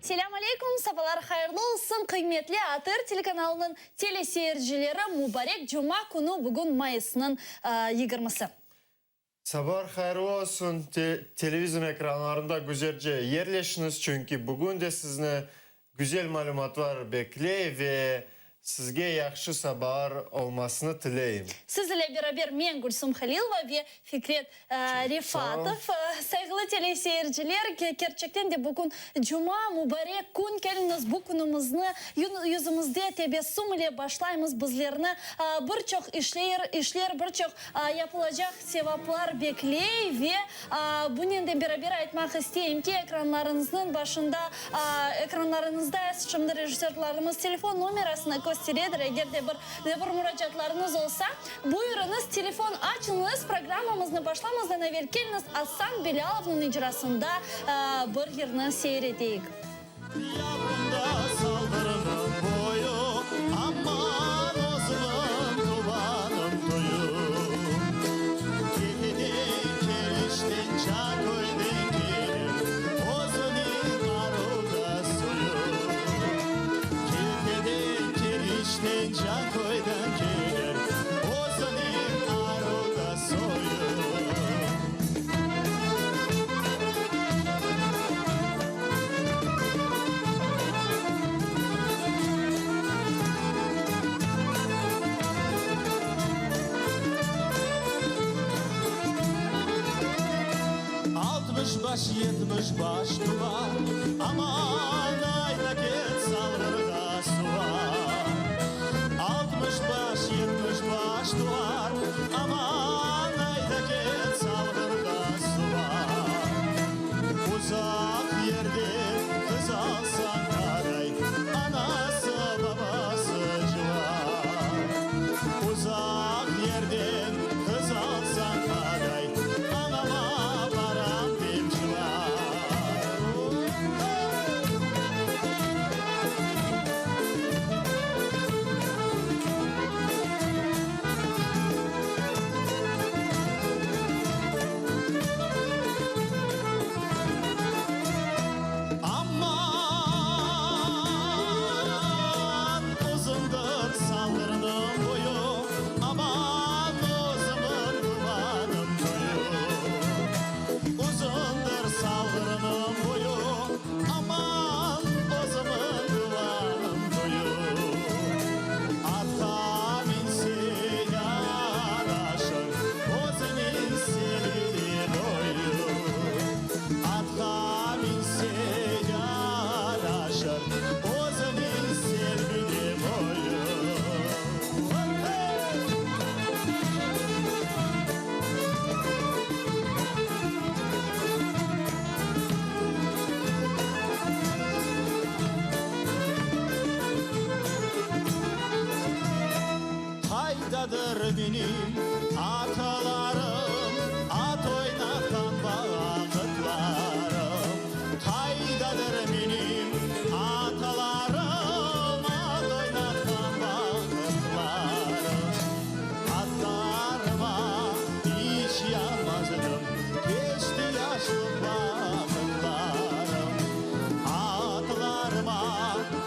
Selâm aleyküm, sabalar hayırlı olsun, qıymetli ATR telekanalınıñ teleseyircileri, mubarek cuma künü, bugün mayısnıñ yigirmisi. Sabalar hayırlı olsun, televizor ekranlarında güzelce yerleşiñiz, çünki bugün de sizni güzel malümatlar bekley ve Sizge yahşı sabalar olmasını tileyim. Siz ile beraber men, Gülsum Halilova ve Fikret Refatov. Sayğılı teleseyirciler, kerçekten de bugün cuma, mubarek kün. Keliñiz, bu künümizni yüzümizde tebessüm ile başlaymız. Bizlerni bir çoq işler, bir çoq yapılacaq sevaplar bekley ve bunen de beraber aytmaq isteyim ki, ekranlarıñıznıñ başında, ekranlarıñızda şimdi rejissörlarımız telefon nomerasını kösteredir, eger de bir de bir muracaatlarıñız olsa, buyurıñız, telefon açıñız, programmamıznı başlamazdan evel keliñiz, Asan Bilâlovnıñ icrasında bir yırnı seyir eteyik. Yavrum da saldırınıñ boyu, Aman özüniñ tuvanım toyu. Kefeden, Keriçten, Çanköyden kelir, Özüniñ Aruda suyu. Kefeden, Keriçten, Çanköyden kelir, Özüniñ Aruda suyu. 60 baş, 70 baş tuvar, Aman, ayda ket Salğırğa suvar. 60 baş, 70 baş tuvar, Aman, ayda ket Salğırğa suvar. Uzaq yerden qız alsañ qaray, Anası, babası cılar. Uzaq yerden qız alsañ qaray, Anama baram dep cılar. Aman, uzundır saldırnıñ boyu, Aman, özümiñ duvanım toyu. Uzundır saldırnıñ boyu, Aman, özümiñ duvanım toyu. Atqa minse yaraşır, Özüniñ selvili boyu. Atqa minse yaraşır, Özüniñ selvili boyu. Qaydadır menim atalarım, At oynatqan vaqıtlarım? Qaydadır menim atalarım, At oynatqan vaqıtlarım? Atlarıma iç yanmazdım, Keçti yaşlıq vaqıtlarım. Atlarıma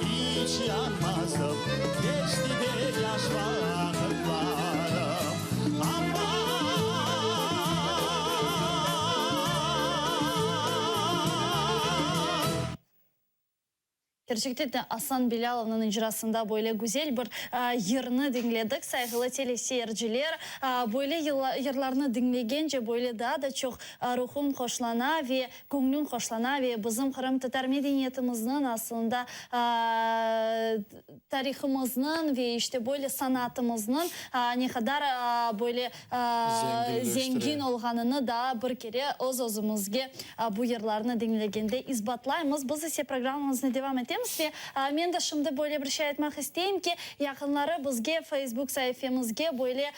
iç yanmazdım, Keçti de yaş vaqıtlarım. Aman! Kerçekten de Asan Bilâlovnıñ icrasında böyle güzel bir yırnı diñledik, sayğılı teleseyirciler. Böyle yırlarnı diñlegence böyle daa da çoq ruhuñ hoşlana ve göñlüñ hoşlana ve bizim qırımtatar medeniyetimizniñ aslında tarihımıznıñ ve işte böyle sanatımıznıñ ne qadar böyle zengin olğanını daa bir kere öz-özümizge bu yırlarnı diñlegende isbatlaymız. Biz ise programmamıznı devam etemiz. bildiremiz. Ve men de şimdi böyle bir şey aytmaq isteyim ki, yaqınları bizge Feysbuk saifemizge böyle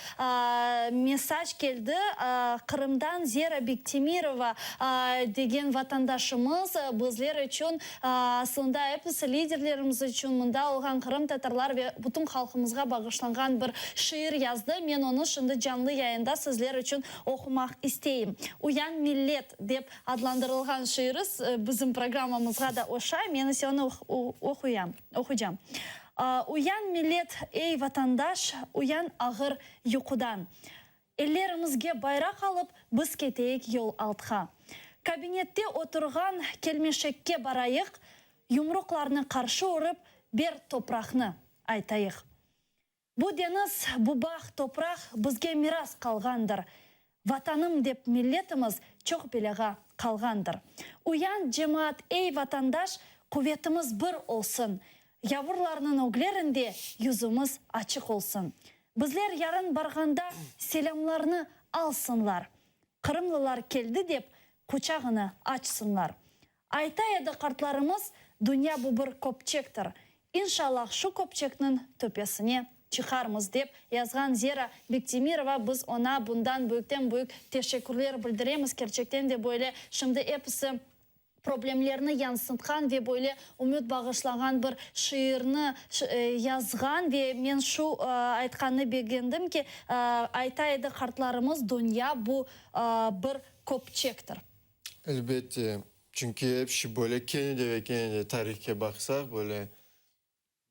mesac keldi, Qırımdan Zera Bektemirova degen vatandaşımız bizler içün, aslında episi liderlerimiz içün, mında olğan qırımtatarlar ve bütün halqımızğa bağışlanğan bir şiir yazdı. Men onı şimdi canlı yayında sizler içün oqumaq isteyim. Uyan millet dep adlandırılğan şiiri bizim programmamızğa da oşay. Men ise onı oquyam, oquycam. Uyan millet, ey vatandaş, uyan ağır yuqudan. Ellerimizge bayraq alıp, biz keteyik yol altqa. Kabinette oturğan kelmeşekke barayıq, yumruqlarnı qarşı urıp, ber topraqnı, aytayıq. Bu deñiz, bu bağ, topraq bizge miras qalğandır. Vatanım dep milletimiz çoq belâğa qalğandır. Uyan, cemaat, ey, vatandaş, quvetimiz bir olsun. Yavurlarnıñ öglerinde yüzümiz açıq olsun. Bizler yarın barğanda selâmlarnı alsınlar. Qırımlılar keldi dep quçağını açsınlar. Ayta edi qartlarımız, dünya bu bir köpçektir. İnşallah şu köpçekniñ töpesine çıqarmız, dep yazğan Zera Bektemirova. Biz oña bundan büyükten-büyük teşekkürler bildiremiz. Kerçekten de böyle şimdi episi problemlerni yansıtqan ve böyle ümüt bağışlağan bir şiirni yazğan. Ve men şu aytqanını begendim ki, ayta edi qartlarımız, dünya bu bir köpçektir. Elbette, çünki episi böyle kene de ve kene de tarihke baqsaq, böyle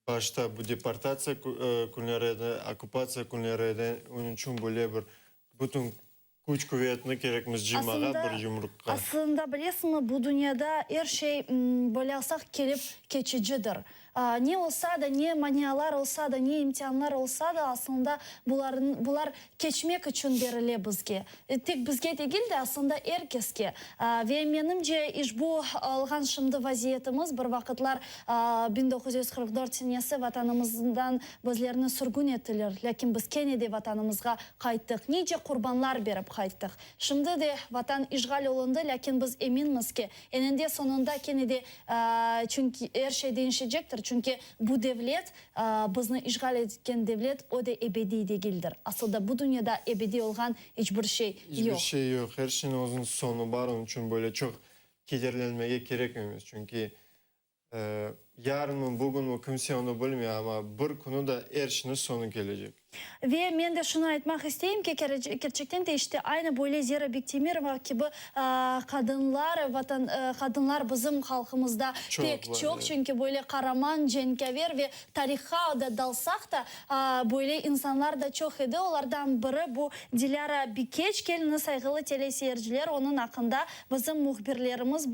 başta bu deportatsiya künleri edi, okkupatsiya künleri edi, onıñ içün böyle bir bütün küç-quvetni kerekmiz cıymağa bir yumruqqa. Aslında, bilesiñmi, bu dünyada er şey, böyle alsaq, kelip keçicidir. Ne olsa da, ne manialar olsa da, ne imtianlar olsa da, aslında bularnı, bular keçmek içün berile bizge. Tek bizge degil de, aslında er keske. Ve menimce, işbu olğan şimdi vaziyetimiz, bir vaqıtlar 1944 senesi Vatanımızdan bizlerni sürgün ettiler, lâkin biz kene de Vatanımızğa qayttıq, nice qurbanlar berip qayttıq. Şimdi de Vatan işğal olundı, lâkin biz eminmiz ki, eninde soñunda kene de, çünki er şey deñişecektir, çünki bu devlet, bizni işğal etken devlet, o de ebediy degildir. Asıl da bu dünyada ebediy olğan iç bir şey İç bir yoq. şey yoq. Er şeyniñ özüniñ soñu bar, onıñ içün böyle çoq kederlenmege kerekmeymiz, çünki Yarınmı, bugünmi, kimse onı bilmey, amma bir künü da er şeyniñ soñu kelecek. Ve men de şunı aytmaq isteyim ki, kerçekten de işte aynı böyle Zera Bektemirova kibi qadınlar, vatan, qadınlar bizim halqımızda pek çoq, çünki böyle qaraman, cenkâver ve tarihqa da dalsaq da, böyle insanlar da çoq edi. Olardan biri bu Dilâra Bikeç. Keliñiz, sayğılı teleseyirciler, onıñ aqqında Bizim mühbirlerimiz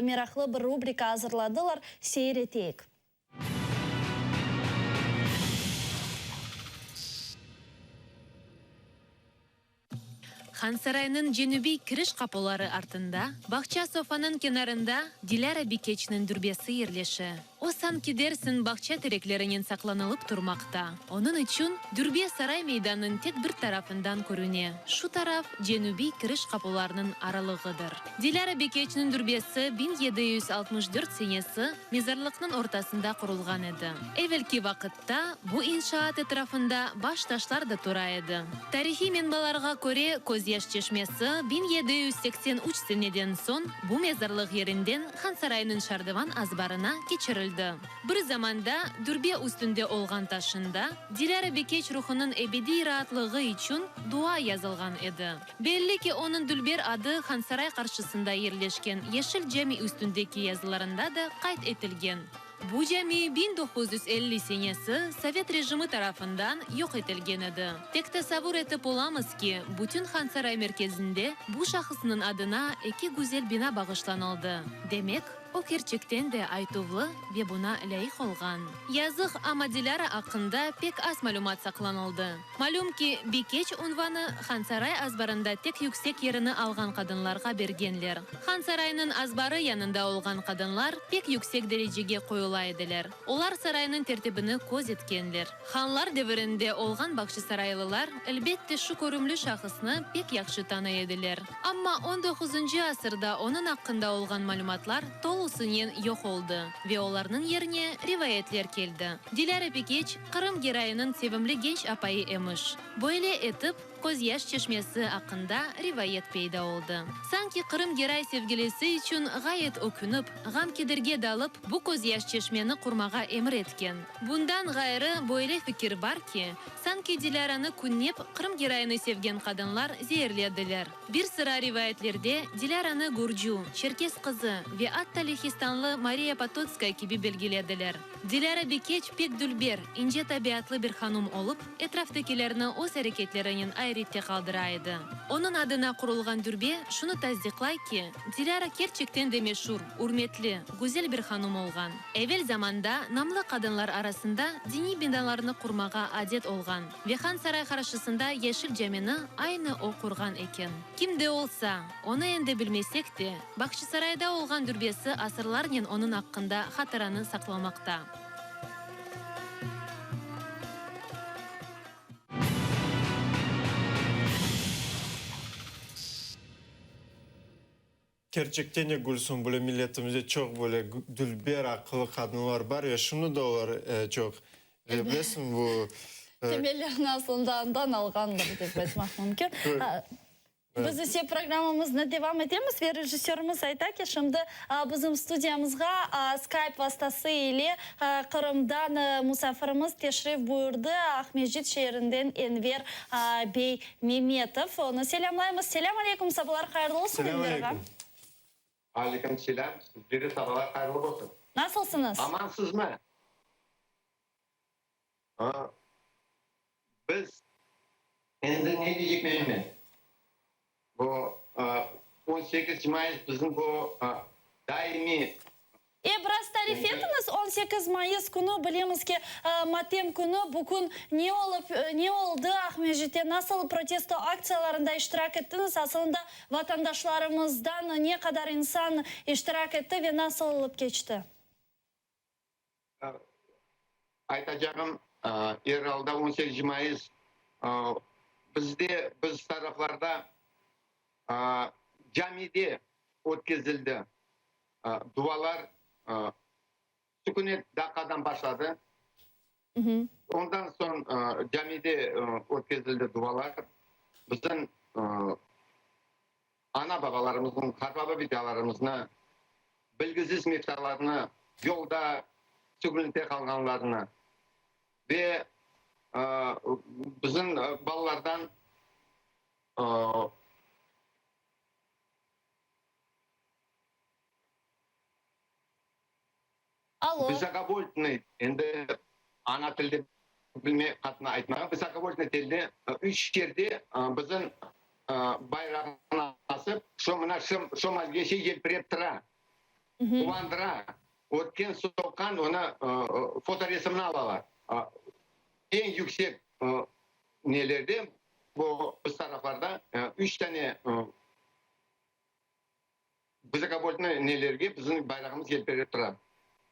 meraqlı bir rubrika azırladılar, seyir eteyik. Hansaraynıñ cenübiy kiriş qapuları artında, bağça sofanıñ kenarında Dilâra Bikeçniñ dürbesi yerleşe. O sanki dersiñ bağça tereklerinen saqlanılıp turmaqta. Onıñ içün dürbe saray meydanınıñ tek bir tarafından körüne, şu taraf cenübiy kiriş qapularınıñ aralığıdır. Dilâra Bekeçniñ dürbesi 1764 senesi mezarlıqnıñ ortasında qurulğan edi. Evelki vaqıtta bu inşaat etrafında baş taşlar da tura edi. Tarihiy menbalarğa köre, Közyaş çeşmesi 1783 seneden soñ bu mezarlıq yerinden Hansaraynıñ şardıvan azbarına keçirildi. Bir zamanda dürbe üstünde olğan taşında Dilâra Bekeç ruhunıñ ebediy raatlığı içün dua yazılğan edi. Belli ki, onıñ dülber adı Hansaray qarşısında yerleşken Yeşil cami üstündeki yazılarında da qayd etilgen. Bu cami 1950 senesi sovet rejimi tarafından yoq etilgen edi. Tek tasavvur etip olamız ki, bütün Hansaray merkezinde bu şahısnıñ adına eki güzel bina bağışlanıldı. Demek, o kerçekten de aytuvlı ve buña lâyıq olğan. Yazıq, amma Dilâra aqqında pek az malümat saqlanıldı. Malüm ki, bikeç unvanı Hansaray azbarında tek yüksek yerini alğan qadınlarğa bergenler. Hansaraynıñ azbarı yanında olğan qadınlar pek yüksek derecege qoyula ediler. Olar saraynıñ tertibini köz etkenler. Hanlar devirinde olğan bağçasaraylılar, elbette, şu körümli şahısnı pek yahşı tanıy ediler. Amma on doquzıncı asırda onıñ aqqında olğan malümatlar tolu. tolusınen yoq oldı ve olarnıñ yerine rivayetler keldi. Dilâra Bikeç, Qırım Gerayınıñ sevimli genç apayı emiş. Böyle etip, Közyaş çeşmesi aqqında rivayet peyda oldı. Sanki Qırım Geray sevgilisi içün ğayet ökünip, ğam-kederge dalıp, bu közyaş çeşmeni qurmağa emir etken. Bundan ğayrı, böyle fikir bar ki, sanki Dilâranı künnep Qırım Gerayını sevgen qadınlar zeerlediler. Bir sıra rivayetlerde Dilâranı gürcü, çerkes qızı ve atta lehistanlı Mariya Pototskaya kibi belgilediler. Dilâra Bikeç pek dülber, ince tabiatlı bir hanum olıp, etraftakilerni öz areketlerinen ayrette qaldıra edi. Onıñ adına qurulğan dürbe şunı tasdiqlay ki, Dilâra kerçekten de meşur, ürmetli, güzel bir hanum olğan. Evel zamanda namlı qadınlar arasında diniy binalarnı qurmağa adet olğan ve Han saray qarşısında Yeşil camini aynı o qurğan eken. Kim de olsa, onı endi bilmesek de, Bağçasarayda olğan dürbesi asırlarnen onıñ aqqında hatıranı saqlamaqta. Kerçekten de Gülsüm, böyle milletimizde çoq böyle dülber, aqıllı qadınlar bar ve şimdi de olar çoq. Ve bilesiñ, bu. Temellerini aslında andan alğandır, dep aytmaq mümkün. Biz ise programmamıznı devam etemiz ve rejissörımız ayta ki, şimdi bizim studiyamızğa Skype vastası ile Qırımdan musafirimiz teşrif buyurdı, Aqmescit şeerinden Enver bey Memetov. Onı selâmlaymız. Selâm aleyküm, sabalar hayırlı olsun, Selâm Enver ağa. aleyküm. Aleyküm selâm, sizge de sabalar hayırlı olsun. Nasılsıñız? Amansızmı? Biz endi ne deycekmen men? Bu 18 mayıs bizim bu daimiy. E, biraz tarif etiñiz, 18 mayıs künü, bilemiz ki, matem künü, bu kün ne olıp, ne oldı Aqmescitte, nasıl protesto aktsiyalarında iştirak ettiñiz, asılında vatandaşlarımızdan ne qadar insan iştirak etti ve nasıl olıp keçti? Aytacağım, er alda 18 mayıs bizde, biz taraflarda camide ötkezildi. Dualar sükünet daqqadan başladı. Ondan soñ camide ötkezildi dualar. Bizim Ana-babalarımıznıñ, qartbaba-bitalarımıznı, bilgisiz meftalarnı, yolda sürgünlikte qalğanlarnı ve bizim balalardan Alo. Vısokovoltnıy, endi ana tilde bilmey qatına aytmağa, vısokovoltnıy tilde üç yerde bizim bayrağını asıp, şo mına şo malgeçe yelpirep tura, quvandıra. Ötken soqqan onı fotoresimini alalar. Eñ yüksek nelerde, bu biz taraflarda üç tane Vısokovoltnıy nelerge bizim bayrağımız yelpirep tura.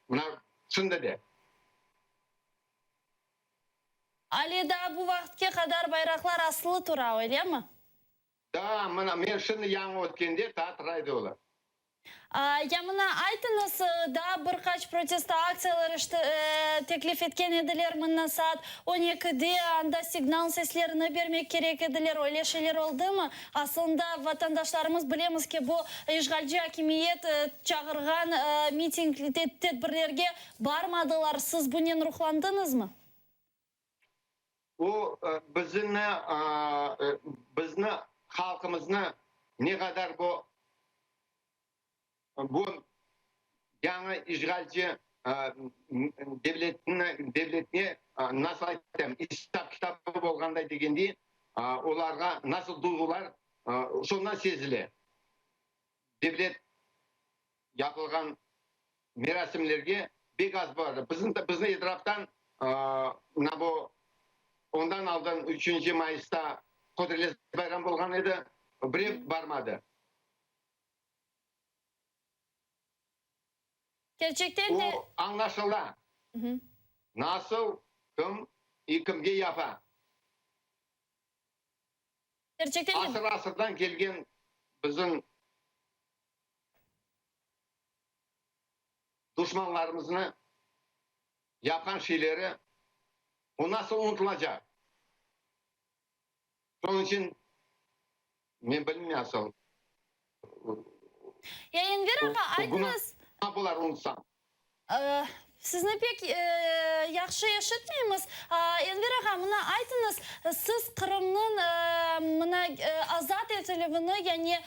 Mına şimdi de. Ale daa bu vaqıtke qadar bayraqlar asılı tura, öylemi? Daa, mına, men şimdi yañı ötkende taa tura edi olar. Ya mına, aytıñız, daa bir qaç protesto aktsiyalar teklif etken ediler, mına saat on ekide anda signal seslerini bermek kerek ediler, öyle şeyler oldımı? Aslında, vatandaşlarımız, bilemiz ki, bu işğalci akimiyet çağırğan miting, tedbirlerge barmadılar. Siz bunen ruhlandıñızmı? O, bizni, bizni, halqımıznı ne qadar bu, bu yañı işğalci devletni, devletine nasıl aytam, esap-kitabı olğanday degendey, olarğa nasıl duyğular şondan sezile. Devlet yapılğan merasimlerge bek az bardı. Bizim, bizni etraftan mına bu ondan aldın üçünci mayısta Qodrelez bayram bolğan edi, birev barmadı. Kerçekten de. O añlaşıla, nasıl, kim i kimge yapa. Kerçekten de. Asır-asırdan kelgen bizim. Duşmanlarımıznı yapqan şeyleri o nasıl unutılacaq? Şonıñ içün men bilmeyim nasıl. Ya Enver ağa, aytıñız. Günah olar unutsam. Sizni pek yahşı eşitmeymiz. Enver ağa, mına aytıñız, siz Qırımnıñ mına azat etilüvini, yani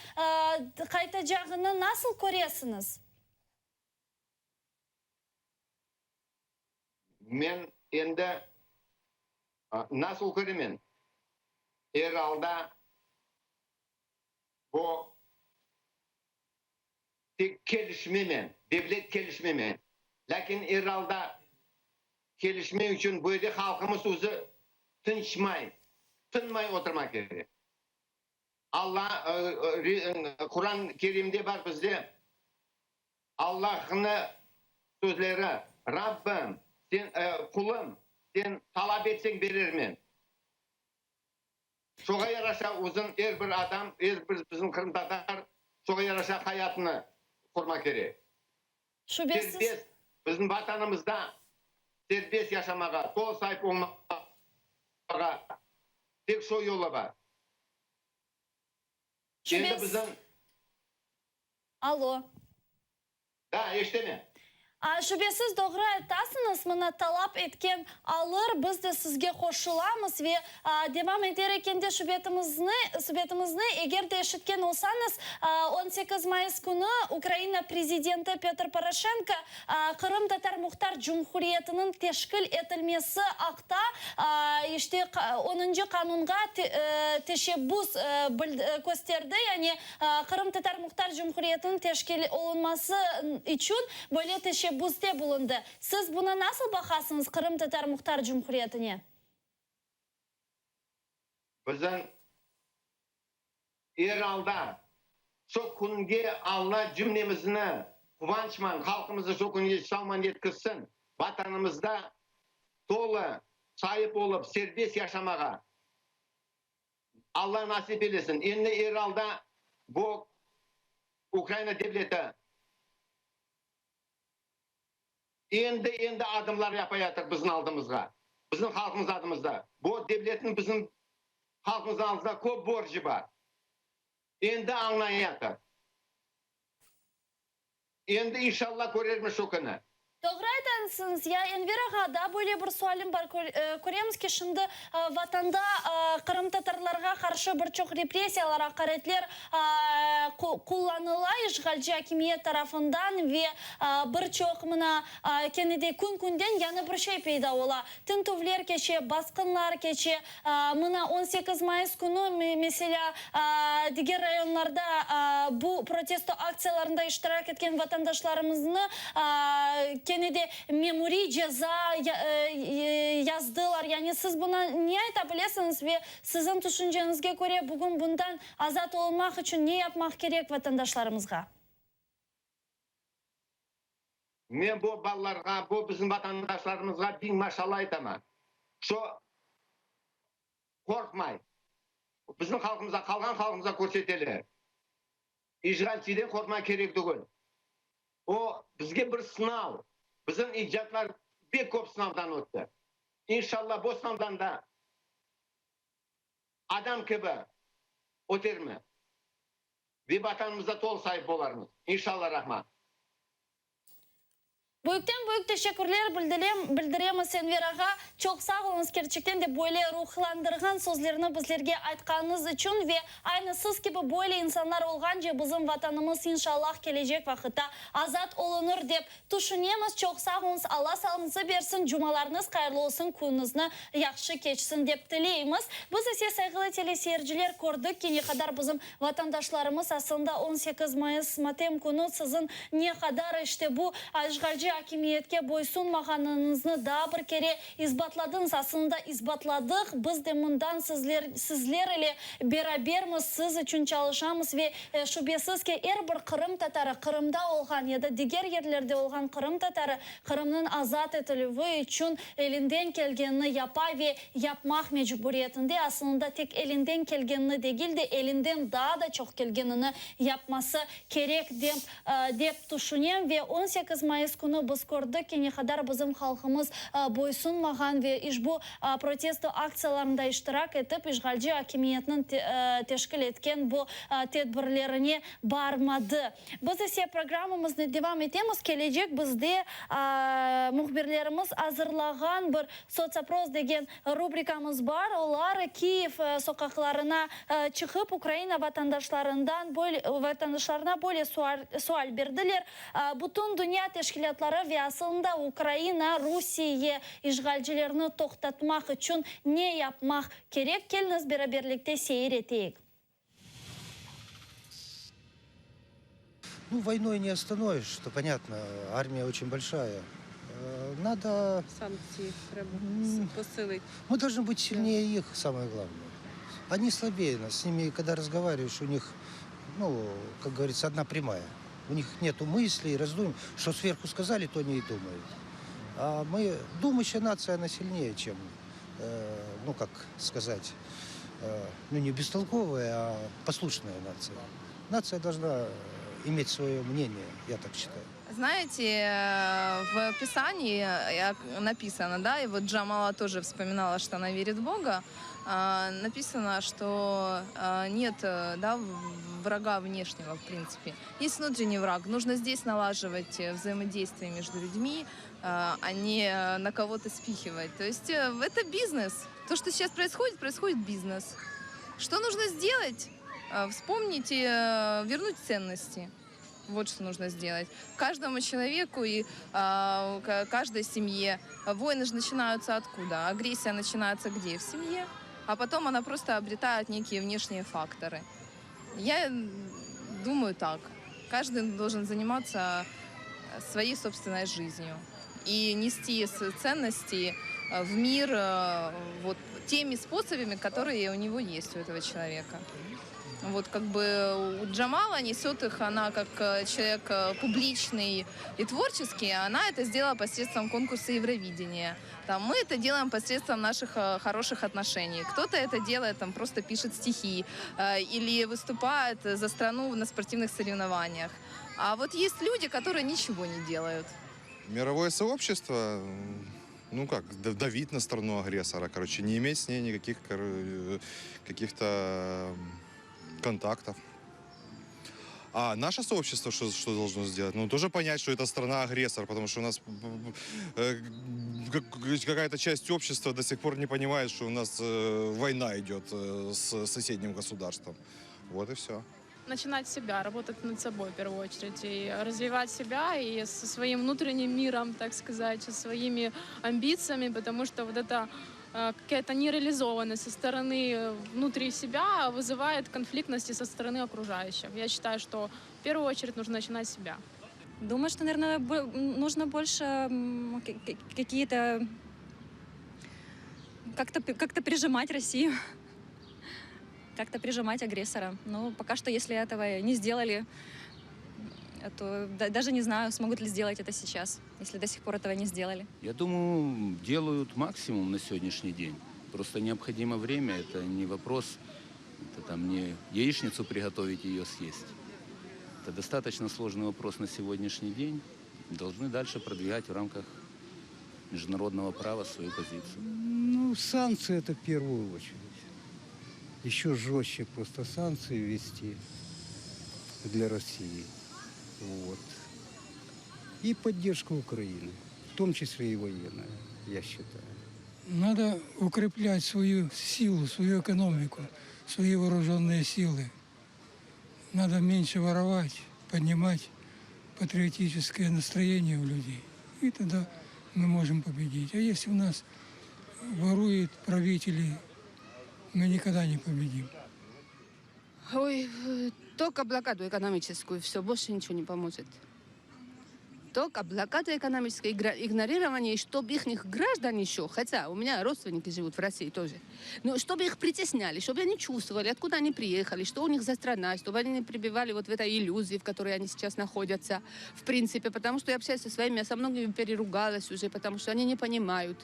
qaytacağını nasıl köresiñiz? Men endi nasıl köremen? Er alda bu tek kelişmemen, devlet kelişmemen. Lâkin er alda kelişme içün böyle halqımız özü tınçmay, tınmay oturmaq kerek. Alla, Quran Kerimde bar bizde Allahnı sözleri, Rabbim, sen, qulım, sen talap etseñ berermen. Şoğa yaraşa uzun er bir adam, er bir bizim qırımtatar şoğa yaraşa hayatını qurmaq kerek. Şübesiz. Serbest, bizim Vatanımızda serbest yaşamağa, tol saip olmağa tek şo yolu bar. Endi Şübesiz. bizim. Alo. Da, eşiteme. A, şübesiz doğru aytasıñız, mına talap etken alır, biz de sizge qoşulamız ve devam eter ekende şübetimizni, subetimizni, eger de eşitken olsañız, 18 mayıs künü Ukraina prezidenti Petr Poroşenko Qırımtatar Muhtar Cumhuriyetiniñ teşkil etilmesi aqta, işte, onuncı qanunğa teşebbüs kösterdi, yani Qırımtatar Muhtar Cumhuriyetiniñ teşkil olunması içün böyle teşebbüste bulundı. Siz buna nasıl baqasıñız, Qırımtatar Muhtar Cumhuriyetine? Bizim er alda şo künge Alla cümlemizni quvançman, halqımıznı şo künge salman yetkizsin, Vatanımızda tolu saip olıp serbest yaşamağa Alla nasip eylesin. Endi er alda bu Ukraina devleti endi-endi adımlar yapayatır bizim aldımızğa, bizim halqımız adımızda. Bu devletniñ bizim halqımıznıñ aldında köp borcu bar. Endi añlayatır. Endi inşalla körermiz şu künü. Doğru aytansıñız, ya Enver ağa, daa böyle bir sualim bar, köremiz ki, şimdi Vatanda qırımtatarlarğa qarşı bir çoq repressiyalar, aqaretler qullanıla işğalci akimiyet tarafından ve bir çoq mına kene de kün-künden yañı bir şey peyda ola, tintüvler keçe, basqınlar keçe, Mına, 18 mayıs künü, meselâ, diger rayonlarda bu protesto aktsiyalarında iştirak etken vatandaşlarımıznı kene de memuriy ceza yazdılar. Yani siz buna ne ayta bilesiñiz ve siziñ tüşünceñizge köre, bugün bundan azat olunmaq içün ne yapmaq kerek vatandaşlarımızğa? Men bu balalarğa, bu bizim vatandaşlarımızğa biñ maşalla aytaman. Şo qorqmay, bizim halqımıza, qalğan halqımıza körseteler. İşğalciden qorqmaq kerek tügül. O, bizge bir sınav. Bizim icatlar pek köp sınavdan ötti. İnşalla, bu sınavdan da adam kibi ötermiz ve Vatanımıza tolu saip bolarmız. İnşalla Rahman. Büyükten-büyük teşekkürler bildirem, bildiremiz Enver ağa. Çoq sağ oluñız, kerçekten de böyle ruhlandırğan sözlerni bizlerge aytqanıñız içün ve aynı siz kibi böyle insanlar olğance bizim Vatanımız inşallah kelecek vaqıtta azat olunır dep tüşünemiz. Çoq sağ oluñız, Alla sağlıñızı bersin, cumalarıñız hayırlı olsun, künüñizni yahşı keçsin dep tileymiz. Biz ise, sayğılı teleseyirciler, kördik ki, ne qadar bizim Vatandaşlarımız aslında 18 mayıs matem künü siziñ ne qadar işte bu işğalci. akimiyetke boysunmağanıñıznı daa bir kere isbatladıñız. Aslında isbatladıq, biz de mından sizler sizler ile berabermiz, siz içün çalışamız ve şübesiz ki, er bir qırımtatarı, Qırımda olğan ya da diger yerlerde olğan qırımtatarı Qırımnıñ azat etilüvi içün elinden kelgenini yapa ve yapmaq mecburiyetinde, aslında tek elinden kelgenini degil de, elinden daa da çoq kelgenini yapması kerek dep dep tüşünem. Ve 18 mayıs künü biz kördik ki, ne qadar bizim halqımız boysunmağan ve işbu protesto aktsiyalarında iştirak etip, işğalci akimiyetniñ teşkil etken bu tedbirlerine barmadı. Biz ise programmamıznı devam etemiz. Kelecek bizde mühbirlerimiz azırlağan bir Sotsopros degen rubrikamız bar. Olar Kiyev soqaqlarına çıqıp, Ukraina vatandaşlarından vatandaşlarına böyle sual berdiler, Bütün dünya teşkilâtları ve asılında Ukraina Rusiye işğalcilerini toqtatmaq içün ne yapmaq kerek? Keliñiz beraberlikte seyir eteyik. Ну, войной не остановишь, это понятно, армия очень большая. Э, надо... Санкции треба посилить. Мы должны быть сильнее их, самое главное. Они слабее нас, с ними, когда разговариваешь, у них, ну, как говорится, одна прямая. У них нету мыслей, раздумий. Что сверху сказали, то они и думают. А мы, думающая нация, она сильнее, чем, э, ну, как сказать, э, ну, не бестолковая, а послушная нация. Нация должна иметь свое мнение, я так считаю. Знаете, э, в Писании э, написано, да, и вот Джамала тоже вспоминала, что она верит в Бога, а, написано, что а, нет э, да, врага внешнего, в принципе. Есть внутренний враг. Нужно здесь налаживать взаимодействие между людьми, а не на кого-то спихивать. То есть это бизнес. То, что сейчас происходит, происходит бизнес. Что нужно сделать? Вспомнить и вернуть ценности. Вот что нужно сделать. Каждому человеку и э, каждой семье. Войны же начинаются откуда? Агрессия начинается где? В семье. А потом она просто обретает некие внешние факторы. Я думаю так. Каждый должен заниматься своей собственной жизнью и нести ценности в мир вот теми способами, которые у него есть, у этого человека. Вот как бы у Джамала несет их, она как э, человек э, публичный и творческий, она это сделала посредством конкурса Евровидения. Там, мы это делаем посредством наших э, хороших отношений. Кто-то это делает, там, просто пишет стихи или выступает за страну на спортивных соревнованиях. А вот есть люди, которые ничего не делают. Мировое сообщество, ну как, давить на страну агрессора, короче, не иметь с ней никаких каких-то контактов. А наше сообщество что, что должно сделать? Ну, тоже понять, что это страна-агрессор, потому что у нас э, какая-то часть общества до сих пор не понимает, что у нас э, война идет э, с соседним государством. Вот и все. Начинать с себя, работать над собой в первую очередь, и развивать себя и со своим внутренним миром, так сказать, со своими амбициями, потому что вот это э, какая-то нереализованность со стороны внутри себя вызывает конфликтности со стороны окружающих. Я считаю, что в первую очередь нужно начинать с себя. Думаю, что, наверное, нужно больше какие-то как-то как прижимать Россию, как-то прижимать агрессора. Но пока что, если этого не сделали, то даже не знаю, смогут ли сделать это сейчас, если до сих пор этого не сделали. Я думаю, делают максимум на сегодняшний день. Просто необходимо время, это не вопрос, это там не яичницу приготовить и ее съесть. Это достаточно сложный вопрос на сегодняшний день. Должны дальше продвигать в рамках международного права свою позицию. Ну, санкции это в первую очередь. Еще жестче просто санкции ввести для России. Вот. И поддержка Украины, в том числе и военная, я считаю. Надо укреплять свою силу, свою экономику, свои вооруженные силы. Надо меньше воровать, поднимать патриотическое настроение у людей. И тогда мы можем победить. А если у нас воруют правители, мы никогда не победим. Ой, э, только блокаду экономическую, все, больше ничего не поможет. Только блокада экономическая, игнорирование, чтобы их граждан еще, хотя у меня родственники живут в России тоже, но чтобы их притесняли, чтобы они чувствовали, откуда они приехали, что у них за страна, чтобы они не пребывали вот в этой иллюзии, в которой они сейчас находятся, в принципе, потому что я общаюсь со своими, я со многими переругалась уже, потому что они не понимают.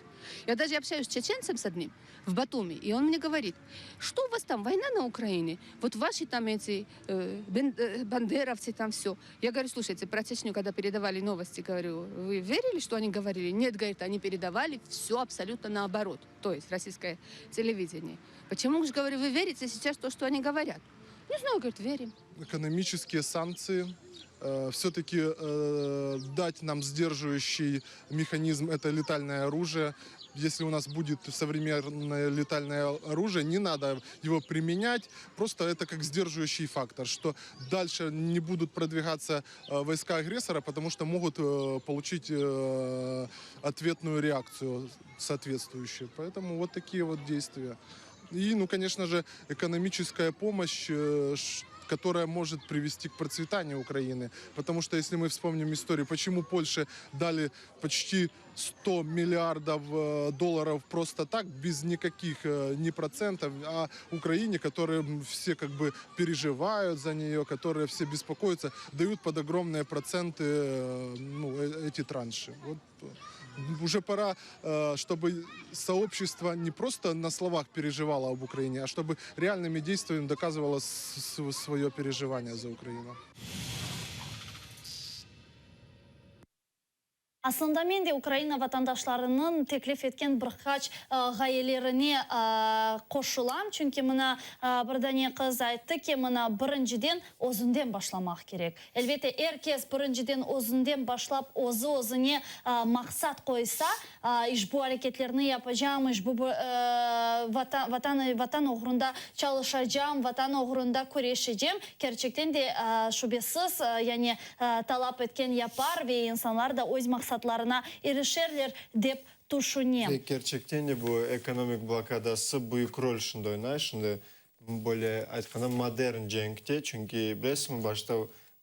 Я даже общаюсь с чеченцем с одним в Батуми, и он мне говорит, что у вас там, война на Украине, вот ваши там эти э, э, бандеровцы там все. Я говорю, слушайте, про Чечню, когда передавали новости, говорю, вы верили, что они говорили? Нет, говорит, они передавали все абсолютно наоборот, то есть российское телевидение. Почему же, говорю, вы верите сейчас то, что они говорят? Не знаю, говорит, верим. Экономические санкции, э, все-таки э, дать нам сдерживающий механизм – это летальное оружие. Если у нас будет современное летальное оружие, не надо его применять. Просто это как сдерживающий фактор, что дальше не будут продвигаться э, войска агрессора, потому что могут э, получить э, ответную реакцию соответствующую. Поэтому вот такие вот действия. И, ну, конечно же, экономическая помощь, э, которая может привести к процветанию Украины. Потому что если мы вспомним историю, почему Польше дали почти 100 миллиардов э, долларов просто так, без никаких э, ни процентов, а Украине, которые все как бы переживают за нее, которые все беспокоятся, дают под огромные проценты ну, эти транши. Вот уже пора, чтобы сообщество не просто на словах переживало об Украине, а чтобы реальными действиями доказывало свое переживание за Украину. Aslında men de Ukraina vatandaşlarınıñ teklif etken bir qaç ğayelerine qoşulam, çünki mına bir dane qız ayttı ki, mına birinciden özünden başlamaq kerek. Elbette, er kes birinciden özünden başlap, özü-özüne maqsat qoysa, işbu areketlerni yapacam, işbu Vatan Vatan oğrunda çalışacam, Vatan oğrunda küreşecem, kerçekten de, şübesiz, yani talap etken yapar ve insanlar da öz maqsatlarına irişerler, dep tüşünem. Ve kerçekten de bu ekonomik blokadası büyük rol şimdi oynay. Şimdi böyle aytqanda modern cenkte, çünki bilesiñmi, başta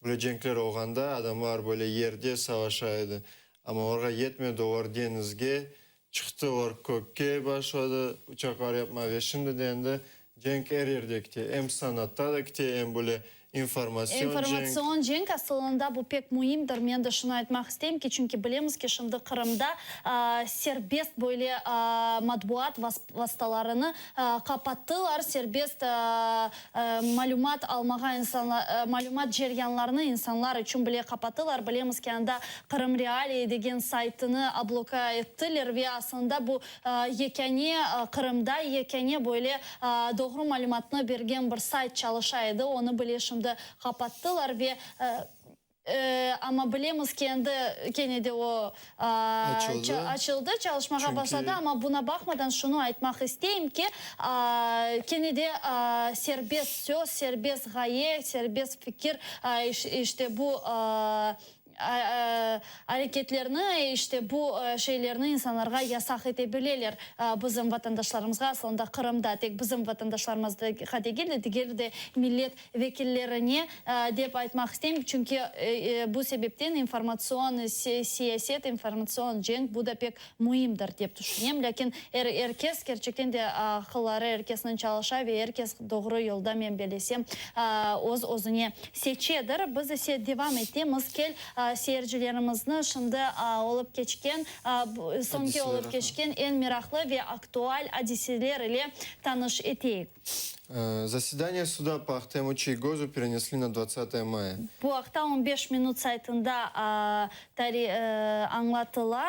böyle cenkler olğanda adamlar böyle yerde savaşa edi, amma olarğa yetmedi, olar deñizge çıqtı, olar kökke başladı uçaqlar yapmağa ve şimdi de endi cenk er yerde kite, em sanatta da kite, em böyle informatsion cenk. İnformatsion cenk asılında bu pek müimdir. Men de şunı aytmaq isteyim ki, çünki bilemiz ki, şimdi Qırımda serbest böyle matbuat vastalarını qapattılar, serbest malümat almağa insanlar, malümat ceryanlarını insanlar içün bile qapattılar. Bilemiz ki, anda Qırım Realii degen saytını obloka ettiler ve aslında bu yekâne, Qırımda yekâne böyle doğru malümatnı bergen bir sayt çalışa edi, onı bile şimdi qapattılar ve Amma bilemiz ki, endi kene de o açıldı, çalışmağa başladı, amma buna baqmadan şunı aytmaq isteyim ki, kene de serbest söz, serbest ğaye, serbest fikir, işte bu areketlerni, işte bu şeylerni insanlarğa yasaq ete bileler bizim vatandaşlarımızğa, aslında Qırımda tek bizim vatandaşlarımızğa degil de, diger de millet vekillerine dep aytmaq isteyim, çünki bu sebepten informatsion siyaset, informatsion cenk, bu da pek müimdir, dep tüşünem. Lâkin er er kes, kerçekten de aqılları er kesniñ çalışa ve er kes doğru yolda, men bellesem, öz özüne seçedir. Biz ise devam etemiz. Kel, seyircilerimizni şimdi olıp keçken, soñki olıp keçken eñ meraqlı ve aktual adiseler ile tanış eteyik. Zasedaniye suda po Ahtemu Çiygozu perenesli na dvadtsatoye maya. Bu aqta on beş minut saytında añlatıla.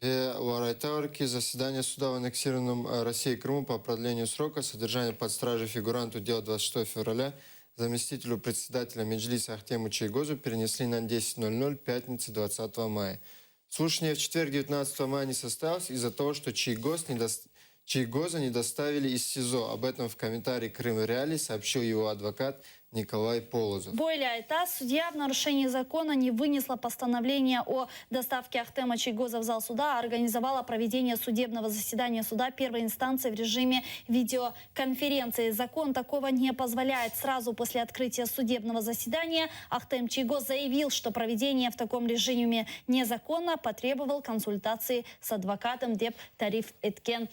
Ve olar aytalar ki, zasedaniye suda v anneksirovannom Rossiyey Krımu po prodleniyu sroka sodержания pod stражей figurantу дела 26 февраля заместителю председателя Меджлиса Ахтему Чийгозу перенесли на 10:00 пятницы 20 мая. Слушание в четверг 19 мая не состоялось из-за того, что Чийгоз не дос... Чийгоза не доставили из СИЗО. Об этом в комментарии Крым Реалии сообщил его адвокат. Nikolay Polozov. Böyle ayta, Sudya v naruşenii zakona ne vınesla postanovleniye o dostavke Ahtema Çiygoza v zal suda, a organizovala provedeniye sudebnogo zasedaniya suda pervoy instantsii v rejime videokonferentsii. Zakon takogo ne pozvolâet. Srazu posle otkrıtiya sudebnogo zasedaniya Ahtem Çiygoz zayavil, çto provedeniye v takom rejime nezakonno, potreboval konsultatsii s advokatom, dep tarif etken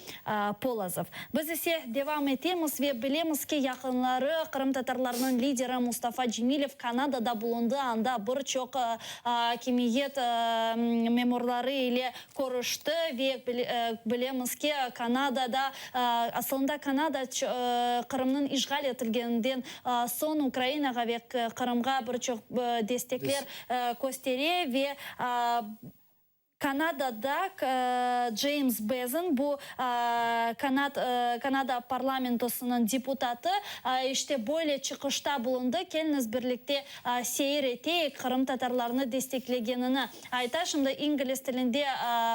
Polozov. Biz ise devam etemiz ve bilemiz ki, yaqınları qırımtatarlarnıñ lideri Mustafa Cemilev Kanadada bulundı, anda bir çoq akimiyet memurları ile körüşti ve bilemiz ki, Kanadada, asılında Kanada Qırımnıñ işğal etilgeninden soñ Ukrainağa ve Qırımğa bir çoq destekler köstere ve Kanadada Ceyms Bezin, bu Kanada parlamentosınıñ deputatı, işte böyle çıqışta bulundı, Keliñiz birlikte seyir eteyik, qırımtatarlarnı desteklegenini ayta. Şimdi ingliz tilinde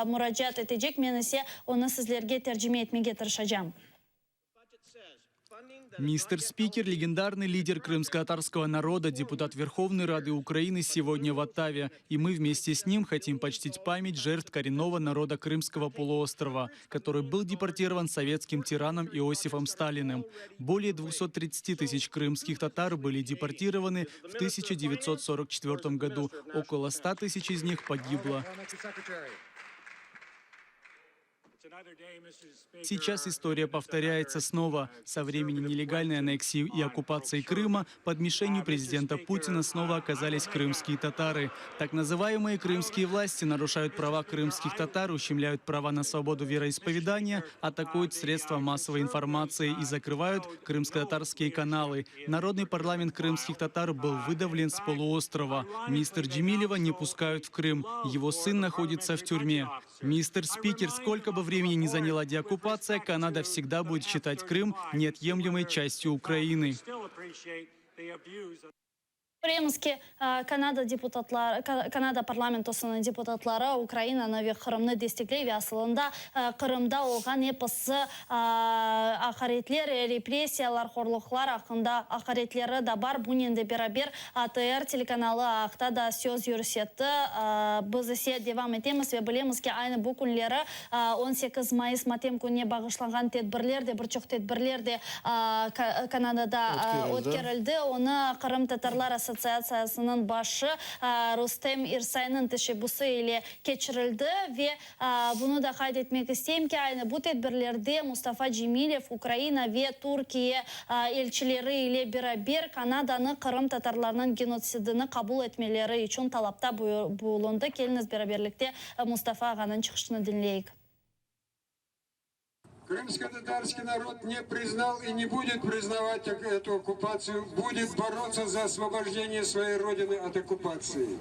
muracaat etecek, men ise onı sizlerge tercime etmege tırışacağım. Мистер Спикер, легендарный лидер крымско-татарского народа, депутат Верховной Рады Украины сегодня в Оттаве. И мы вместе с ним хотим почтить память жертв коренного народа Крымского полуострова, который был депортирован советским тираном Иосифом Сталиным. Более 230 тысяч крымских татар были депортированы в 1944 году. Около 100 тысяч из них погибло. Сейчас история повторяется снова. Со времени нелегальной аннексии и оккупации Крыма под мишенью президента Путина снова оказались крымские татары. Так называемые крымские власти нарушают права крымских татар, ущемляют права на свободу вероисповедания, атакуют средства массовой информации и закрывают крымско-татарские каналы. Народный парламент крымских татар был выдавлен с полуострова. Мистер Джемилева не пускают в Крым. Его сын находится в тюрьме. Мистер Спикер, сколько бы времени ни заняла деоккупация, Канада всегда будет считать Крым неотъемлемой частью Украины. Köremiz ki, Kanada deputatları, Kanada parlamentosınıñ deputatları Ukrainanı ve Qırımnı destekley ve asılında Qırımda olğan episi aqaretler, repressiyalar, horluqlar aqqında aqaretleri da bar. Bunen de beraber ATR telekanalı aqta da söz yürsetti. Biz ise devam etemiz ve bilemiz ki, aynı bu künleri 18 mayıs matem kününe bağışlanğan tedbirler de, bir çoq tedbirler de Kanadada ötkerildi. Onı Qırımtatarlar assotsiatsiyasınıñ başı Rustem İrsaynıñ teşebbüsi ile keçirildi ve Bunı da qayd etmek isteyim ki, aynı bu tedbirlerde Mustafa Cemilev Ukraina ve Türkiye elçileri ile beraber Kanadanı qırımtatarlarnıñ genotsidini qabul etmeleri içün talapta bulundı. Keliñiz beraberlikte Mustafa ağanıñ çıqışını diñleyik. Крымско-татарский народ не признал и не будет признавать эту оккупацию, будет бороться за освобождение своей родины от оккупации.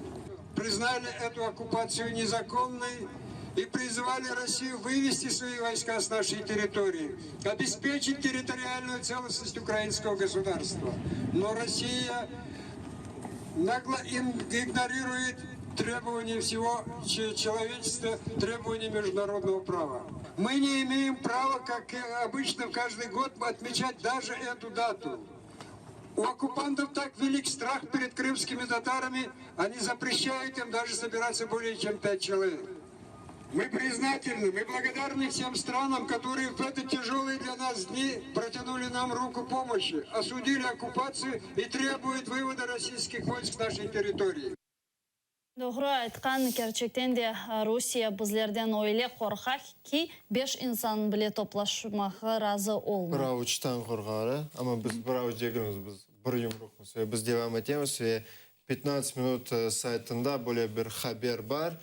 Признали эту оккупацию незаконной и призвали Россию вывести свои войска с нашей территории, обеспечить территориальную целостность украинского государства. Но Россия нагло игнорирует требования всего человечества, требования международного права. Мы не имеем права, как обычно, каждый год отмечать даже эту дату. У оккупантов так велик страх перед крымскими татарами, они запрещают им даже собираться более чем пять человек. Мы признательны, мы благодарны всем странам, которые в эти тяжелые для нас дни протянули нам руку помощи, осудили оккупацию и требуют вывода российских войск с нашей территории. Doğru aytqan, kerçekten de Rusiye bizlerden öyle qorqa ki, beş insan bile toplaşmağa razı olmay. Bir avuçtan qorqar, amma biz bir avuç degilmiz, biz bir yumruqmız ve biz devam etemiz ve Petnadtsat minut saytında böyle bir haber bar,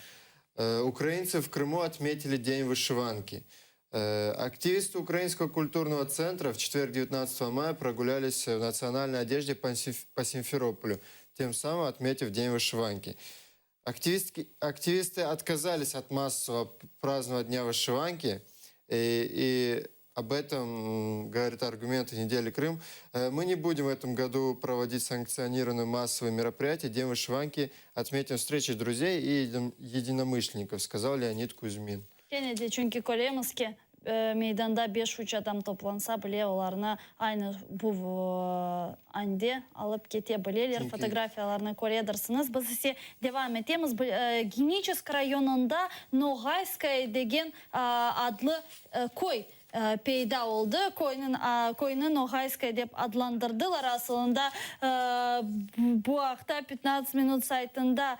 Ukrainцы в Крыму отметили День вышиванки. Активисты Украинского культурного центра в четверг 19 мая прогулялись в национальной одежде по Симферополю, тем самым отметив День вышиванки. Активистки, активисты отказались от массового празднования Дня вышиванки и, и об этом говорит аргументы недели Крым. Мы не будем в этом году проводить санкционированные массовые мероприятия. День вышиванки отметим встречи друзей и единомышленников, сказал Леонид Кузьмин. Kene de çünki köremiz ki. meydanda beş-üç adam toplansa bile, olarnı aynı bu ande alıp kete bileler. Fotografiyalarnı köredirsiñiz. Biz ise devam etemiz. Geniçesk rayonında Noğayskoye degen adlı köy peyda oldı. Köyniñ köyni Noğayskoye dep adlandırdılar. Asılında bu aqta Pyatnadtsat minut saytında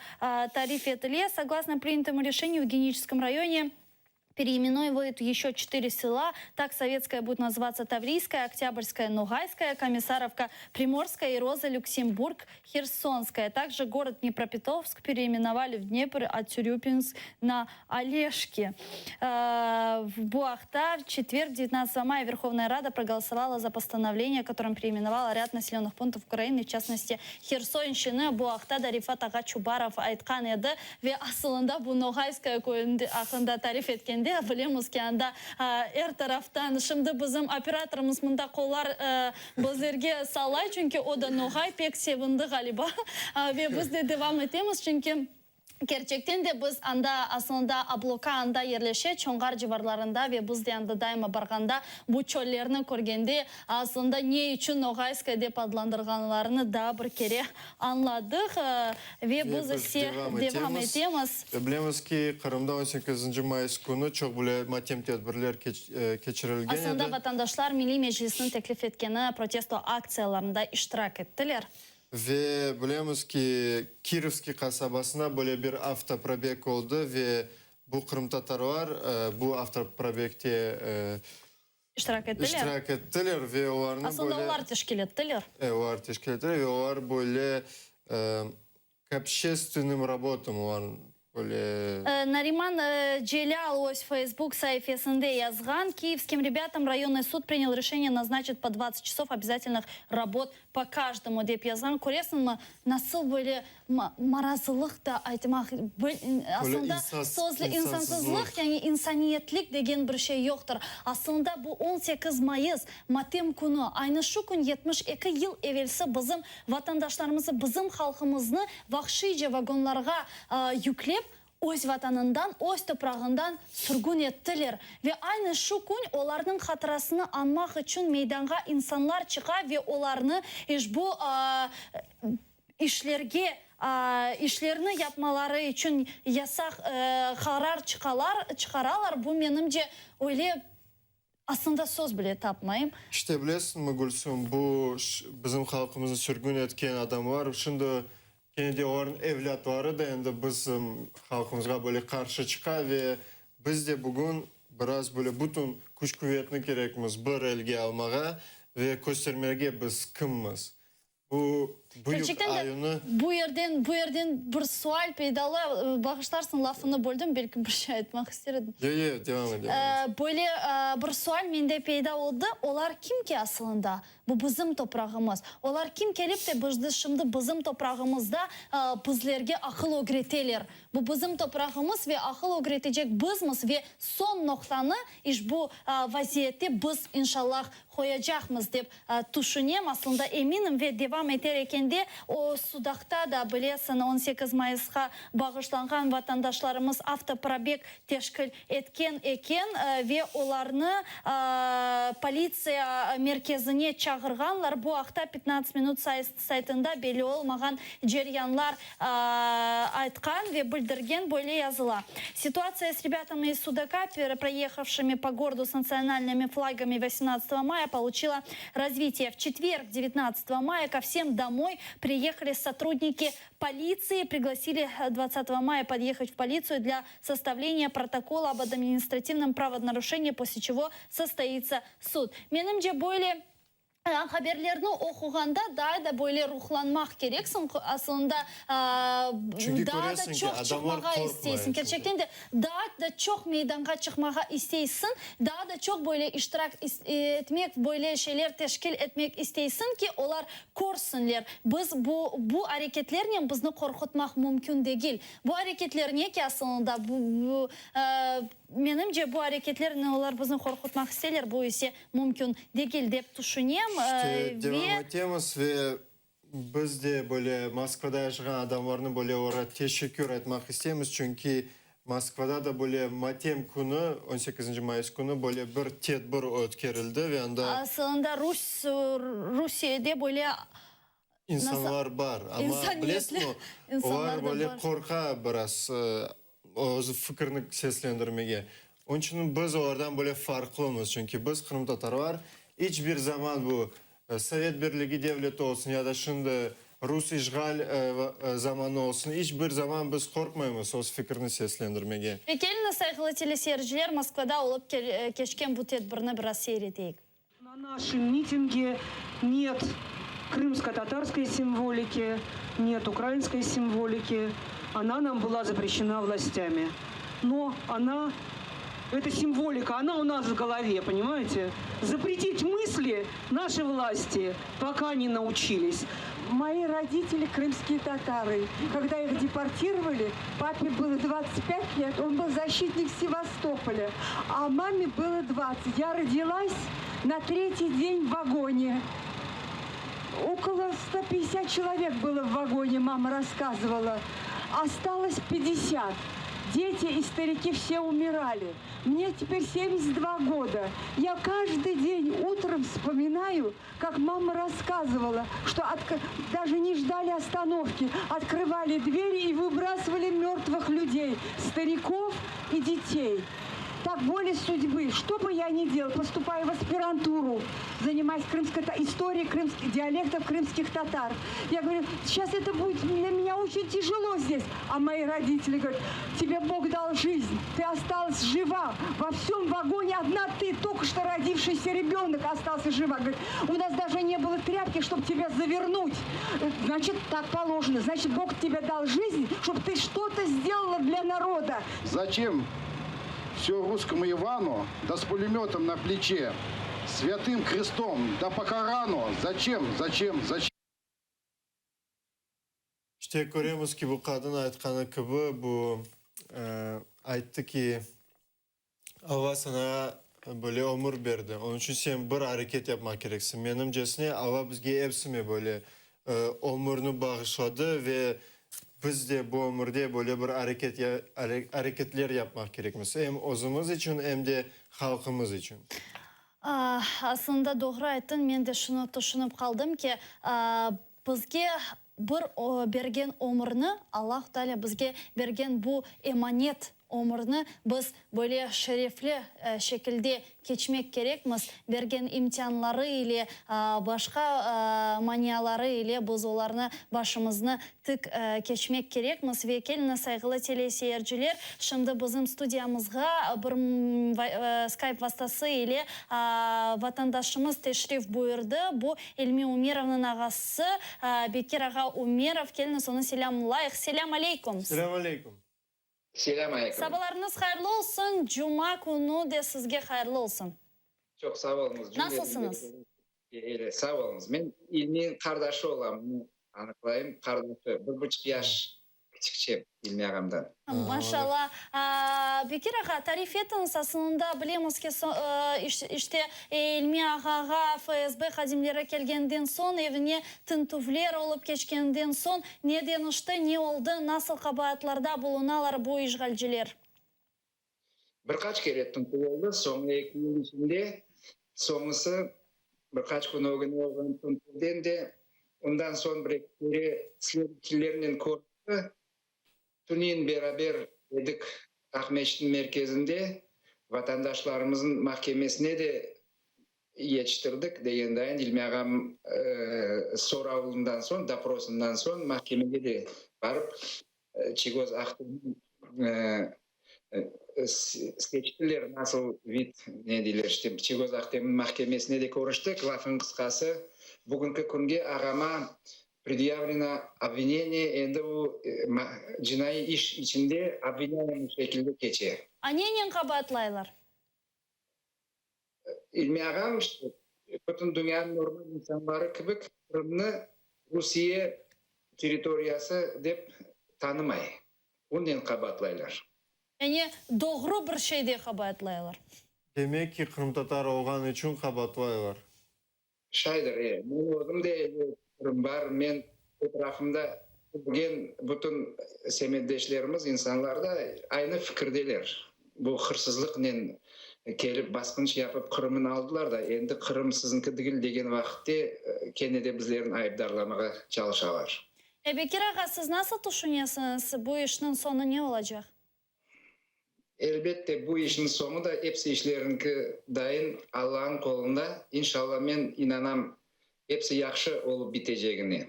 tarif etile. Soglasno prinyatomu reşeniyu v Geniçeskom rayone Pereimenoyvayut еще четыре села, так Советское будет называться Таврийское, Октябрьское, Ногайское, Комиссаровка, Приморское и Роза Люксембург, Херсонское. Также город Днепропетровск переименовали в Днепр, а Цюрюпинск на Олешки. В bu aqta в четверг, 19 мая, Верховная Рада проголосовала за постановление, которым переименовала ряд населенных пунктов Украины, в частности, Херсонщины. Bu aqta da Refat ağa Çubarov aytqan edi. Ve asılında bu Noğayskaya köyü aqqında tarif etkende, bilemiz ki, anda er taraftan, şimdi bizim operatorımız mında qollar bizlerge sallay, çünki o da noğay, pek sevindi ğaliba. Ve biz de devam etemiz, çünki kerçekten de biz anda, asılında Abloka anda yerleşe, Çoñğar civarlarında, ve biz de anda daima barğanda bu çöllerni körgende, asılında ne içün Noğayskaya dep adlandırğanlarını daa bir kere Añladıq ve biz ise devam etemiz. Ve bilemiz ki, Qırımda on sekizinci mayıs künü çoq böyle matem tedbirler keçirilgen edi. Aslında vatandaşlar Milliy Meclisniñ teklif etkeni protesto aktsiyalarında iştirak ettiler. Ve bilemiz ki, Kirovskiy qasabasında böyle bir avtoprobeg oldı ve bu qırımtatarlar bu avtoprobegte İştirak ettiler. İştirak ettiler ve olarnı böyle. Aslında olar teşkil ettiler. E, olar teşkil ettiler ve olar böyle k общественным работам olar böyle. Nariman Celâl öz Feysbuk saifesinde yazğan, Kiyevskim rebâtam rayonnıy sud prinyal reşeniye naznaçit po dvadtsat çasov obâzatelnıh rabot po každomu, dep yazğan. Köresiñmi, nasıl böyle Marazılıq da aytmaq, aslında sözle insansızlıq, yani insaniyetlik degen bir şey yoqtır. Aslında bu 18 mayıs, matem künü, aynı şu kün 72 yıl evelsi bizim vatandaşlarımızı, bizim halqımıznı vahşiyce vagonlarğa yüklep, öz vatanından, öz toprağından sürgün ettiler. Ve aynı şu kün olarnıñ hatırasını añmaq içün meydanğa insanlar çıqa ve olarnı işbu İşlerge, işlerni yapmaları içün yasaq qarar çıqalar, çıqaralar, bu menimce öyle, aslında söz bile tapmayım. İşte bilesiñmi, Gülsüm, bu bizim halqımıznı sürgün etken adamlar, şimdi kene de olarnıñ evlâtları da endi bizim halqımızğa böyle qarşı çıqa ve biz de bugün biraz böyle bütün küç-quvetni kerekmiz bir elge almağa ve köstermege biz kimmiz. Bu büyük Kerçekten de, ayunı. bu yerden, bu yerden bir sual peyda ola. Bağışlarsıñ, lafını böldim, belki bir şey aytmaq ister edim. Yo, yo, devam et, devam et. Böyle bir sual mende peyda oldı, olar kim ki asılında? Bu bizim toprağımız. Olar kim kelip de bizdi şimdi bizim toprağımızda bizlerge aqıl ögreteler? Bu bizim toprağımız ve aqıl ögretecek bizmiz ve soñ noqtanı işbu vaziyette biz, inşallah, qoyacaqmız, dep Tüşünem, aslında eminim ve devam eter ekende, o Sudaqta da, bilesiñ, 18 mayısqa bağışlanğan vatandaşlarımız avtoprobeg teşkil etken eken ve olarnı politsiya merkezine çağırğanlar. Bu aqta Pyatnadtsat minut saytında belli olmağan ceryanlar aytqan ve bildirgen, böyle yazıla, Situatsiya s rebâtami iz Sudaka, proyehavşimi po gorodu s natsionalnımi flagami vosemnadtsatogo maya, poluçila razvitiye. V çetverg, devyatnadtsatogo maya, ko vsem domoy priyehali sotrudniki politsii, priglasili dvadtsatogo maya podyehat v politsiyu dlâ sostavleniya protokola ob administrativnom pravonarušenii, posle çego sostoitsa sud. Menimce, böyle Haberlerni oquğanda daa da böyle ruhlanmaq kereksiñ, asılında Çünki daa da köresiñ ki, çoq adamlar çıqmağa qorqmay. isteysiñ. Kerçekten de, daa da çoq meydanğa çıqmağa isteysiñ, daa da çoq böyle iştirak etmek, böyle şeyler teşkil etmek isteysiñ ki, olar körsünler, biz bu, bu areketlernen bizni qorqutmaq mümkün degil. Bu areketler ne ki, asılında, bu, Menimce, bu areketlernen olar bizni qorqutmaq isteyler, bu ise mümkün degil, dep tüşünem. İşte, devam etemiz ve biz de böyle Moskvada yaşağan adamlarnı böyle olarğa teşekkür aytmaq isteymiz, çünki. Moskvada da böyle matem künü, on sekizinci mayıs künü böyle bir tedbir ötkerildi ve anda. Aslında rus, Rusiyede böyle İnsanlar bar, amma bilesiñmi, olar böyle qorqa biraz öz fikirini seslendirmege. Onıñ içün biz olardan böyle farqlımız, çünki biz, qırımtatarlar, iç bir zaman bu Sovet Birligi devleti olsun ya da şimdi rus işğal zamanı olsun, iç bir zaman biz qorqmaymız öz fikrini seslendirmege. Ve keliñiz, sayğılı teleseyirciler, Moskvada olıp keçken bu tedbirni biraz seyir eteyik. Na našem mitinge net krımsko-tatarskoy simvoliki, net ukrainskoy simvoliki, ona nam byla zapreşena vlastâmi. No ona, eta simvolika, ona u nas v golove, ponimaete? Zapretit mysli naši vlasti poka ne naučilis. Moi rodители krımskie tatarı. Kogda ih deportirovali, pape bylo 25 let, on byl zaşçitnik Sevastopola, a mame bylo 20. Ya rodilas na tretiy den v vagone. Okolo 150 çelovek bylo v vagone, mama rasskazyvala. Ostalos 50. Deti i stariki vse umirali. Mne teper 72 goda. Ya kajdyy den utrom vspominayu, kak mama rasskazyvala, çto daje ne jdali ostanovki, otkryvali dveri i vıbrasıvali mertvıh lyudey, starikov i detey. Tak volâ sudbı, çto bı ya ni delal, postupayu v aspiranturu, zanimayus krımsko istoriey krımskih dialektov krımskih tatar. Ya govoryu, seyças eto budet dlâ menya oçen tâjelo zdes. A moi roditeli govorât, tebe Bog dal jizn, tı ostalas jiva, vo vsem vagone odna tı, tolko çto rodivşiysâ rebenok ostalsâ jiva. Govorit, u nas daje ne bylo trâpki, çtob tebâ zavernut. Znaçit, tak polojeno, znaçit, Bog tebe dal jizn, çtob tı çto-to sdelala dlâ naroda. Zaçem vse russkomu Ivanu, da s pulemötom na pleçe, svâtım krestom, da po Koranu, zaçem, zaçem, zaçem? İşte, köremiz ki, bu qadın aytqanı kibi, bu ayttı ki, Alla saña böyle ömür berdi, onıñ içün sen bir areket yapmaq kereksiñ. Menimcesine, Alla bizge epsime böyle ömürni bağışladı ve biz de bu ömürde böyle bir areket areketler yapmaq kerekmiz, em özümiz içün, em de halqımız içün. Aslında doğru ayttıñ, men de şunı tüşünip qaldım ki, bizge bir bergen ömürni, Allahu Teala bizge bergen bu emanet ömürni biz böyle şerefli şekilde keçmek kerekmiz, bergen imtianları ile, başqa maniaları ile biz olarnı başımıznı tik keçmek kerekmiz. Ve keliñiz, sayğılı teleseyirciler, şimdi bizim studiyamızğa bir Skype vastası ile vatandaşımız teşrif buyurdı. Bu İlmi Ümerovnıñ ağası Bekir ağa Ümerov. Keliñiz, onı selâmlayıq. Selâm aleyküm! Selâm aleyküm! Selâm aleyküm! Sabalarıñız hayırlı olsun, cuma künü de sizge hayırlı olsun! Çoq sağ oluñız. Nasılsıñız? Öyle, sağ oluñız. Men İlmi'niñ qardaşı olam, bunı anıqlayım, qardaşı, bir buçuq yaş kiçikçem İlmi ağamdan. Maşallah. Bekir ağa, tarif etiñiz, asılında bilemiz ki, işte, İlmi ağağa FSB hadimleri kelgenden soñ, evine tintüvler olıp keçkenden soñ, ne deñişti, ne oldı, nasıl qabaatlarda bulunalar bu işğalciler? Bir qaç kere tintüv oldı, soñu eki yıl içinde, soñusı bir qaç kün ögüne olğan tintüvden de, ondan soñ bir eki kere sleduvatillernen körüşti. Tünevin beraber edik Aqmescitniñ merkezinde, vatandaşlarımıznıñ mahkemesine de yetiştirdik, degen dayın İlmi ağam soravından soñ, doprosından soñ mahkemege de barıp, Çiygoz Ahtemniñ seçtiler, nasıl vid, ne deyler, işte, Çiygoz Ahtemniñ mahkemesine de körüştik. Lafıñ qısqası, bugünki künge ağama predyavleno obvineniye, endi o cinaiy iş içinde obvinâyemıy şekilde keçe. A nenen qabaatlaylar? İlmi ağam, işte, bütün dünyanıñ normal insanları kibi Qırımnı Rusiye territoriyası dep tanımay. Onen qabaatlaylar. Yani doğru bir şeyde qabaatlaylar. Demek ki, qırımtatar olğanı içün qabaatlaylar. Şaydır, e. Men özüm de ele fikrim bar. Men etrafımda. Körgen bütün semetdeşlerimiz, insanlar da aynı fikirdeler. Bu hırsızlıqnen kelip basqınç yapıp Qırımnı aldılar da, endi Qırım siziñki degil degen vaqıtte kene de bizlerni ayıpdarlamağa çalışalar. E, Bekir ağa, siz nasıl tüşünesiñiz, bu işniñ soñu ne olacaq? Elbette, bu işniñ soñu da episi işlerniñki dayın Allahnıñ qolunda. İnşallah, men inanam, episi yahşı olıp bitecegine.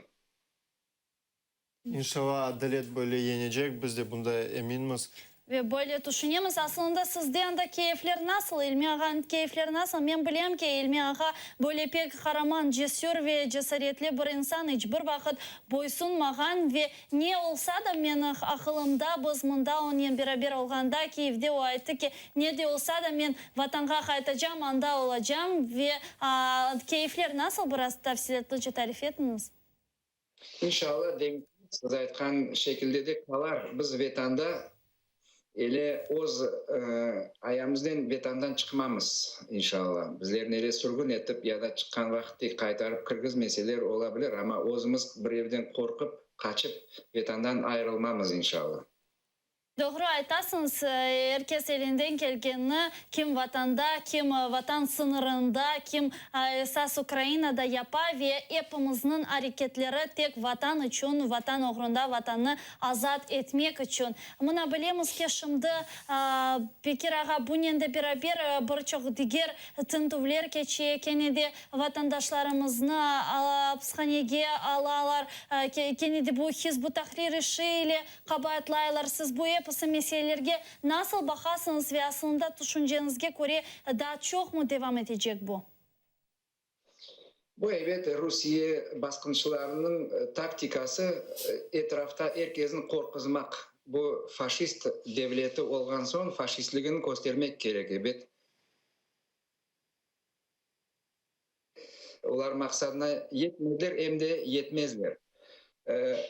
İnşallah, adalet böyle yeñecek, biz de bunda eminmiz. Ve böyle tüşünemiz. Asılında sizde anda keyfler nasıl, İlmi ağanıñ keyfleri nasıl? Men bilem ki, İlmi ağa böyle pek qaraman, cesür ve cesaretli bir insan, iç bir vaqıt boysunmağan ve ne olsa da, menim aqılımda, biz mında onen beraber olğanda, Kiyevde o ayttı ki, ne de olsa da, men Vatanğa qaytacam, anda olacam. Ve keyfler nasıl, biraz tafsilâtlıca tarif etiñiz. İnşallah, deñişmez, siz aytqan şekilde de qalar. Biz Vetanda ele öz ayamıznen Vetandan çıqmamız, inşallah. Bizlerni ele sürgün etip ya da çıqqan vaqıtte qaytarıp kirgizmeseler ola bilir, amma özümiz birevden qorqıp, qaçıp Vetandan ayırılmamız, inşallah. Doğru aytasıñız, er kes elinden kelgenini, kim Vatanda, kim Vatan sıñırında, kim esas Ukrainada yapa ve epimizniñ areketleri tek Vatan içün, Vatan oğrunda, Vatannı azat etmek içün. Mına bilemiz ki, şimdi, Bekir ağa, bunen de beraber bir çoq diger tintüvler keçe, kene de vatandaşlarımıznı apishanege alalar, kene de bu Hizb ut-Tahrir işi ile Qabaatlaylar. Siz bu episi meselelerge nasıl baqasıñız ve aslında tüşünceñizge köre daa çoqmı devam etecek bu? Bu, ebet, Rusiye basqınçılarınıñ taktikası, etrafta er kesni qorquzmaq. Bu faşist devleti olğan soñ faşistligini köstermek kerek, ebet. Olar maqsadına yetmediler, em de yetmezler.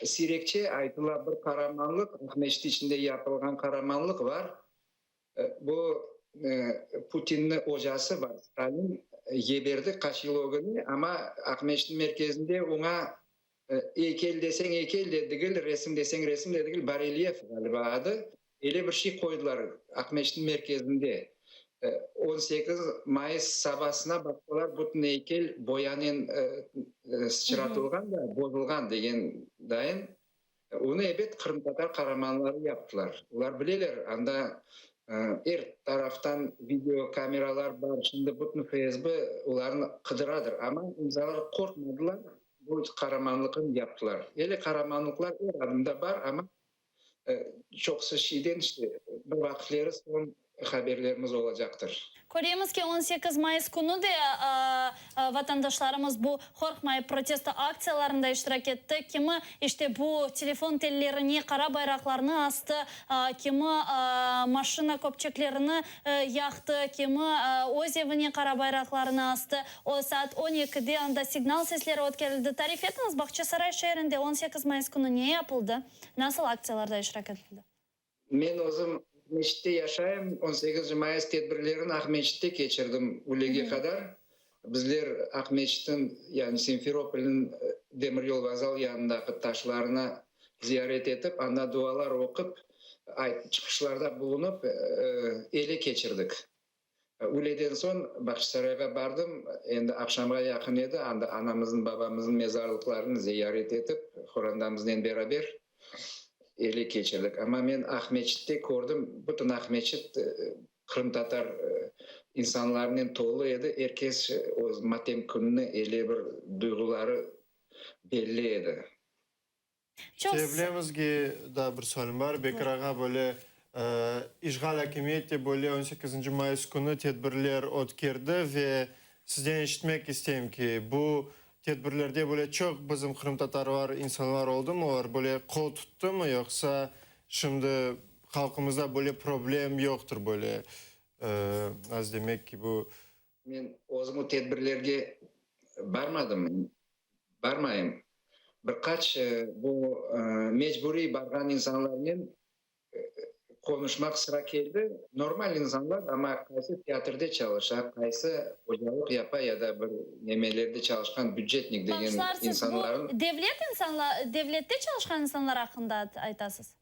Siyrekçe aytıla bir qaramanlıq, Aqmescit içinde yapılğan qaramanlıq bar. Bu Putinniñ ocası bar, Stalin geberdi qaç yıl ögüne, amma Aqmescitniñ merkezinde oña eykel deseñ eykel de degil, resim deseñ resim de degil, barelyef ğaliba adı, Öyle bir şey qoydılar Aqmescitniñ merkezinde. 18 mayıs sabasına baqsalar, bütün eykel boyanen sıçratılğan da, bozulğan degen dayın. Onı, ebet, qırımtatar qaramanları yaptılar. Olar bileler, anda er taraftan video kameralar bar, şimdi bütün FSB olarnı qıdıradır. Amma insanlar qorqmadılar, bu qaramanlıqnı yaptılar. Öyle qaramanlıqlar er adımda bar, amma Çoqusı şeyden işte bir vaqıtleri soñ haberlerimiz olacaqtır. Köremiz ki, 18 mayıs künü de vatandaşlarımız bu qorqmayıp protesto aktsiyalarında iştirak etti. Kimi işte bu telefon tellerine qara bayraqlarnı astı, kimi maşina köpçeklerini yaqtı, kimi öz evine qara bayraqlarını astı. O saat on ekide anda signal sesleri ötkerildi. Tarif etiñiz, Bağçasaray şeerinde 18 mayıs künü ne yapıldı? Nasıl aktsiyalarda iştirak etildi? Men özüm Aqmescitte yaşayım. 18 mayıs tedbirlerini Aqmescitte keçirdim üylege qadar. Bizler Aqmescitniñ, yani Simferopolniñ demiryol vokzal yanındaki taşlarına ziyaret etip, anda dualar oqup, çıqışlarda bulunıp, ele keçirdik. Üyleden soñ Bağçasarayğa bardım, endi aqşamğa yaqın edi, anda anamıznıñ, babamıznıñ mezarlıqlarını ziyaret etip, qorandamıznen beraber ele keçirdik. Amma men Aqmeçitte kördim, bütün Aqmeçit qırımtatar insanlarınen tolu edi, er kes öz matem kününi ele bir duyğuları belli edi. Çoq. Bilemiz ki, daa bir sualim bar, Bekir ağa, böyle işğal akimiyet de böyle on sekizinci mayıs künü tedbirler ötkerdi ve sizden eşitmek isteyim ki, bu tedbirlerde böyle çoq bizim qırımtatarlar, insanlar oldumı, olar böyle qol tuttımı, yoqsa şimdi halqımızda böyle problem yoqtır böyle, az demek ki, bu. Men özüm o tedbirlerge barmadım, barmayım. Bir qaç bu mecburiy barğan insanlarnen. Qonuşmaq sıra keldi. Normal insanlar, amma qaysı teatrde çalışa, qaysı ocalıq yapa ya da bir nemelerde çalışqan bücetnik degen Bağışlarsız, bu insanların. devlet insanla, devlette çalışqan insanlar aqqında aytasız?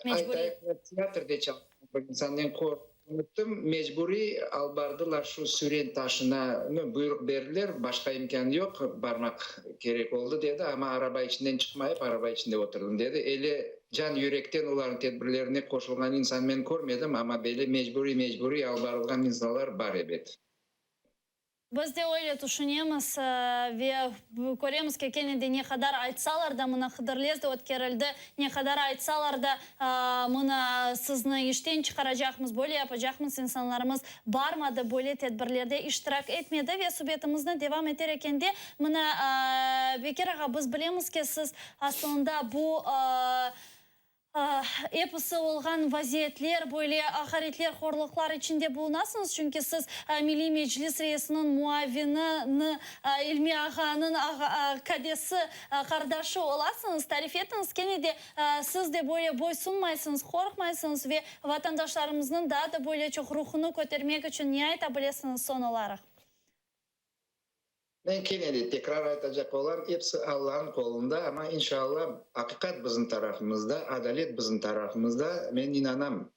Mecburiy. Aytayıq, teatrde çalışqan bir insannen qonuştım. Mecburiy alıp bardılar şu Süren taşına, nu, buyruq berdiler, başqa imkân yoq, barmaq kerek oldı, dedi, amma araba içinden çıqmayıp, araba içinde oturdım, dedi. Ele Can yürekten olarnıñ tedbirlerine qoşulğan insan men körmedim, amma böyle mecburiy-mecburiy alıp barılğan insanlar bar ebet. Biz de öyle tüşünemiz ve köremiz ki, kene de ne qadar aytsalar da, mına Hıdırlez de ötkerildi, ne qadar aytsalar da, mına sizni işten çıqaracaqmız, böyle yapacaqmız, insanlarımız barmadı, böyle tedbirlerde iştirak etmedi. Ve subetimizni devam eter ekende, mına, Bekir ağa, biz bilemiz ki, siz Aslında bu episi olğan vaziyetler, böyle aqaretler, horluqlar içinde bulunasıñız, çünki siz Milliy Meclis reisiniñ muavini, İlmi ağanıñ kadesi, qardaşı olasıñız. Tarif etiñiz, kene de siz de böyle boysunmaysıñız, qorqmaysıñız ve vatandaşlarımıznıñ daa da böyle çoq ruhunı kötermek içün ne ayta bilesiñiz soñ olaraq? Men kene de tekrar aytacaq olam, episi Allanıñ qolunda, amma inşalla aqiqat bizim tarafımızda, adalet bizim tarafımızda, men inanam,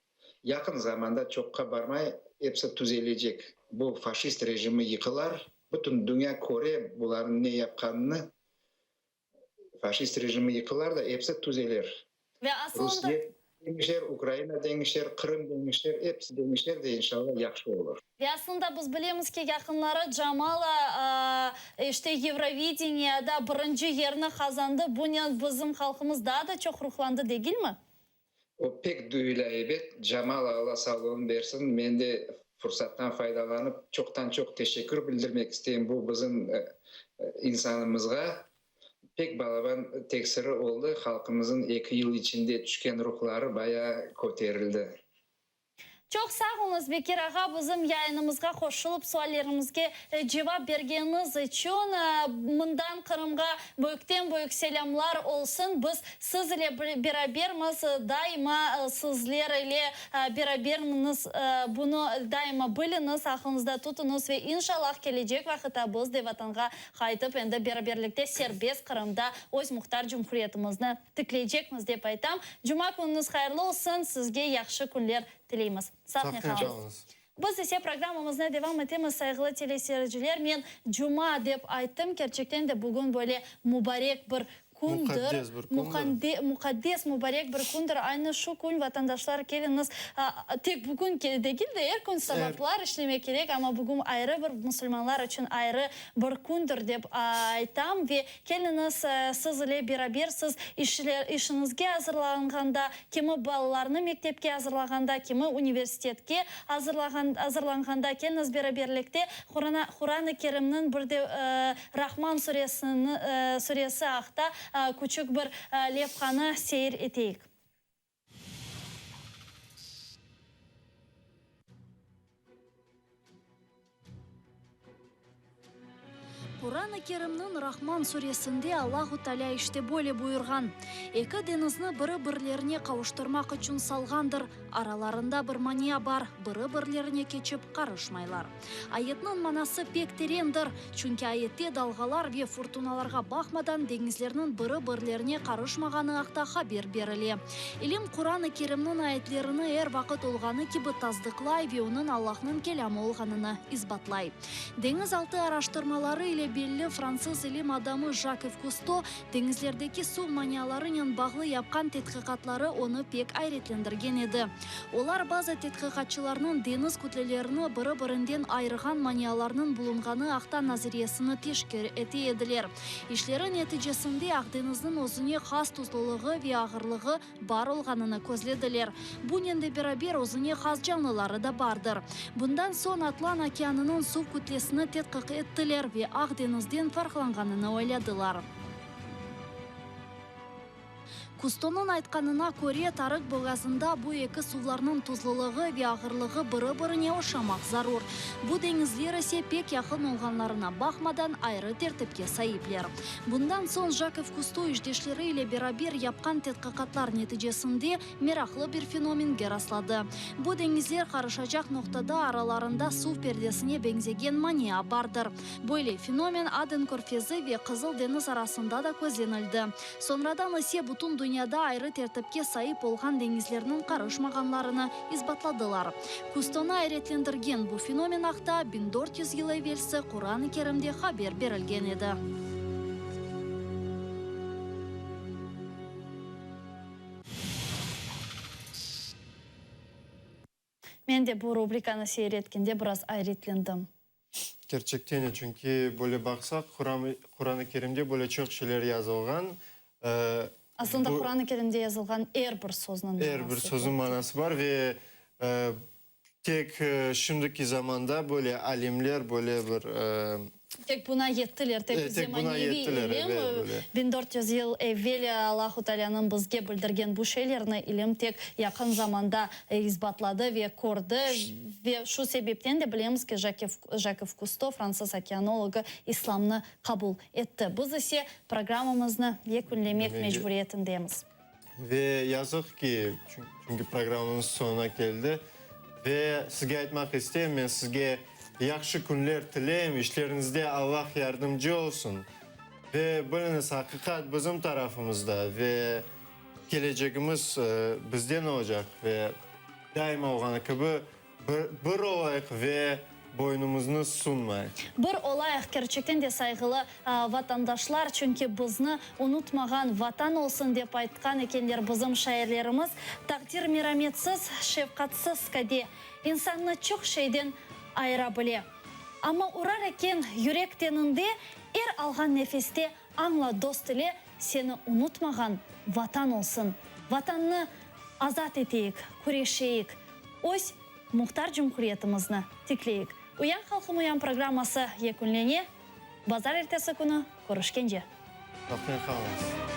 yaqın zamanda çoqqa barmay episi tüzelecek. Bu faşist rejimi yıqılar, bütün dünya köre bularnıñ ne yapqanını, Faşist rejimi yıqılar da, episi tüzeler. Ve asılında. Rusiye deñişer, Ukraina deñişer, Qırım deñişer, episi deñişer de inşallah yahşı olur. Ve aslında biz bilemiz ki, yaqınları Jamala işte Yevrovideniyada birinci yerni qazandı, bunen bizim halqımız daa da çoq ruhlandı degilmi? O pek duyula ebet, Jamala Alla sağlığını bersin, men de fursattan faydalanıp çoqtan-çoq teşekkür bildirmek isteyim bu bizim insanımızğa, pek balaban teksiri oldı, halqımızın eki yıl içinde tüşken ruhları baya köterildi. Çoq sağ oluñız, Bekir ağa, bizim yayınımızğa qoşulıp, suallerimizge cevap bergeniñiz içün. Mından Qırımğa büyükten-büyük selâmlar olsun. Biz siz ile berabermiz, daima sizler ile berabermiz, bunı daima biliñiz, aqlıñızda tutuñız ve inşallah kelecek vaqıtta biz de Vatanğa qaytıp, endi beraberlikte serbest Qırımda öz muhtar cumhuriyetimizni tikleycekmiz dep aytam. Cuma künüñiz hayırlı olsun, sizge yahşı künler tileymiz. Sağ qalıñız. Biz ise programmamıznı devam etemiz, sayğılı teleseyirciler. Men cuma dep ayttım, kerçekten de bugün böyle mubarek bir kündir, muqaddes mubarek bir kündir. Aynı şu kün, vatandaşlar, keliñiz, tek bugün degil de, er kün savaplar işlemek kerek, amma bugün ayrı bir musulmanlar içün ayrı bir kündir dep aytam. Ve Keliñiz, siz ile beraber siz işiñizge azırlanğanda, kimi balalarnı mektepke azırlağanda, kimi universitetke azırlanğanda, keliñiz beraberlikte Quran-ı Kerimniñ bir de Rahman suresi aqta küçük bir levhanı seyir eteyik. Quran-ı Kerimniñ Rahman suresinde Allahu Teala işte böyle buyurğan, Eki deñizni biri-birlerine qavuştırmaq içün salğandır, aralarında bir mania bar, biri-birlerine keçip qarışmaylar. Ayetniñ manası pek terendir, çünki ayette dalğalar ve furtunalarğa baqmadan deñizlerniñ biri-birlerine qarışmağanı aqta haber berile. İlim Quran-ı Kerimniñ ayetlerini er vaqıt olğanı kibi tasdıqlay ve onıñ Allahnıñ kelâmı olğanını isbatlay. Deñiz altı araştırmaları ile belli fransız ilim adamı Jak-İv Kusto deñizlerdeki suv manialarınen bağlı yapqan tedqiqatları onı pek ayretlendirgen edi. Olar bazı tedqiqatçılarnıñ deñiz kütlelerini biri-birinden ayırğan manialarnıñ bulunğanı aqta nazariyesini teşkir ete ediler. İşleri neticesinde Aqdeñizniñ özüne has tuzlılığı ve ağırlığı bar olğanını közlediler. Bunen de beraber özüne has canlıları da bardır. Bundan soñ Atlan okeanınıñ suv kütlesini tedqiq ettiler ve Aqdeñizden farqlanğanını oyladılar. Kustonıñ aytqanına köre, Tarık boğazında bu eki suvlarnıñ tuzlılığı ve ağırlığı biri-birine oşamaq zarur. Bu deñizler ise pek yaqın olğanlarına baqmadan ayrı tertipke saipler. Bundan soñ Jakov Kusto işdeşleri ile beraber yapqan tedqiqatlar neticesinde meraqlı bir fenomenge rastladı. Bu deñizler qarışacaq noqtada aralarında suv perdesine beñzegen mania bardır. Böyle fenomen Aden körfezi ve Qızıl deñiz arasında da közlenildi. Soñradan ise bütün dünyada ayrı tertipke saip olğan deñizlerniñ qarışmağanlarını isbatladılar. Kustonı ayretlendirgen bu fenomen aqta 1400 yıl evelsi Quran-ı Kerimde haber berilgen edi. Men de bu rubrikanı seyir etkende biraz ayretlendim. Kerçekten de, çünki böyle baqsaq, Quran-ı Kerimde böyle çoq şeyler yazılğan. Aslında Quran-ı Kerimde yazılğan er bir sözniñ manası Er bir sözniñ manası bar ve tek şimdiki zamanda böyle alimler böyle bir Tek buna yettiler, tek zemaneviy ilim, 1400 yıl evel Allahu Taalânıñ bizge bildirgen bu şeylerni ilim tek yaqın zamanda isbatladı ve kördi. Ve şu sebepten de bilemiz ki, Jakov Kusto, fransız okeanologı, İslamnı qabul etti. Biz ise programmamıznı yekünlemek mecburiyetindemiz. Ve yazıq ki, çünki programmamız soñuna keldi. Ve sizge aytmaq isteyim, men sizge yahşı künler tileyim, işleriñizde Allah yardımcı olsun. Ve biliñiz, aqiqat bizim tarafımızda ve kelecegimiz bizden olacaq ve daima olğanı kibi Bir olayıq ve boynumıznı sunmayıq. Bir olayıq, kerçekten de sayğılı vatandaşlar, çünki bizni unutmağan Vatan olsun dep aytqan ekenler bizim şairlerimiz. Taqdir merametsiz, şefqatsız kade, insannı çoq şeyden ayıra bile. Amma urar eken yürek teninde, er alğan nefeste añla dost ile seni unutmağan Vatan olsun. Vatannı azat eteyik, küreşeyik, öz muhtar cumhuriyetimizni tikleyik. Uyan halqım uyan programması yekünlene. Bazar ertesi künü körüşkence. Sağlıqnen qalıñız.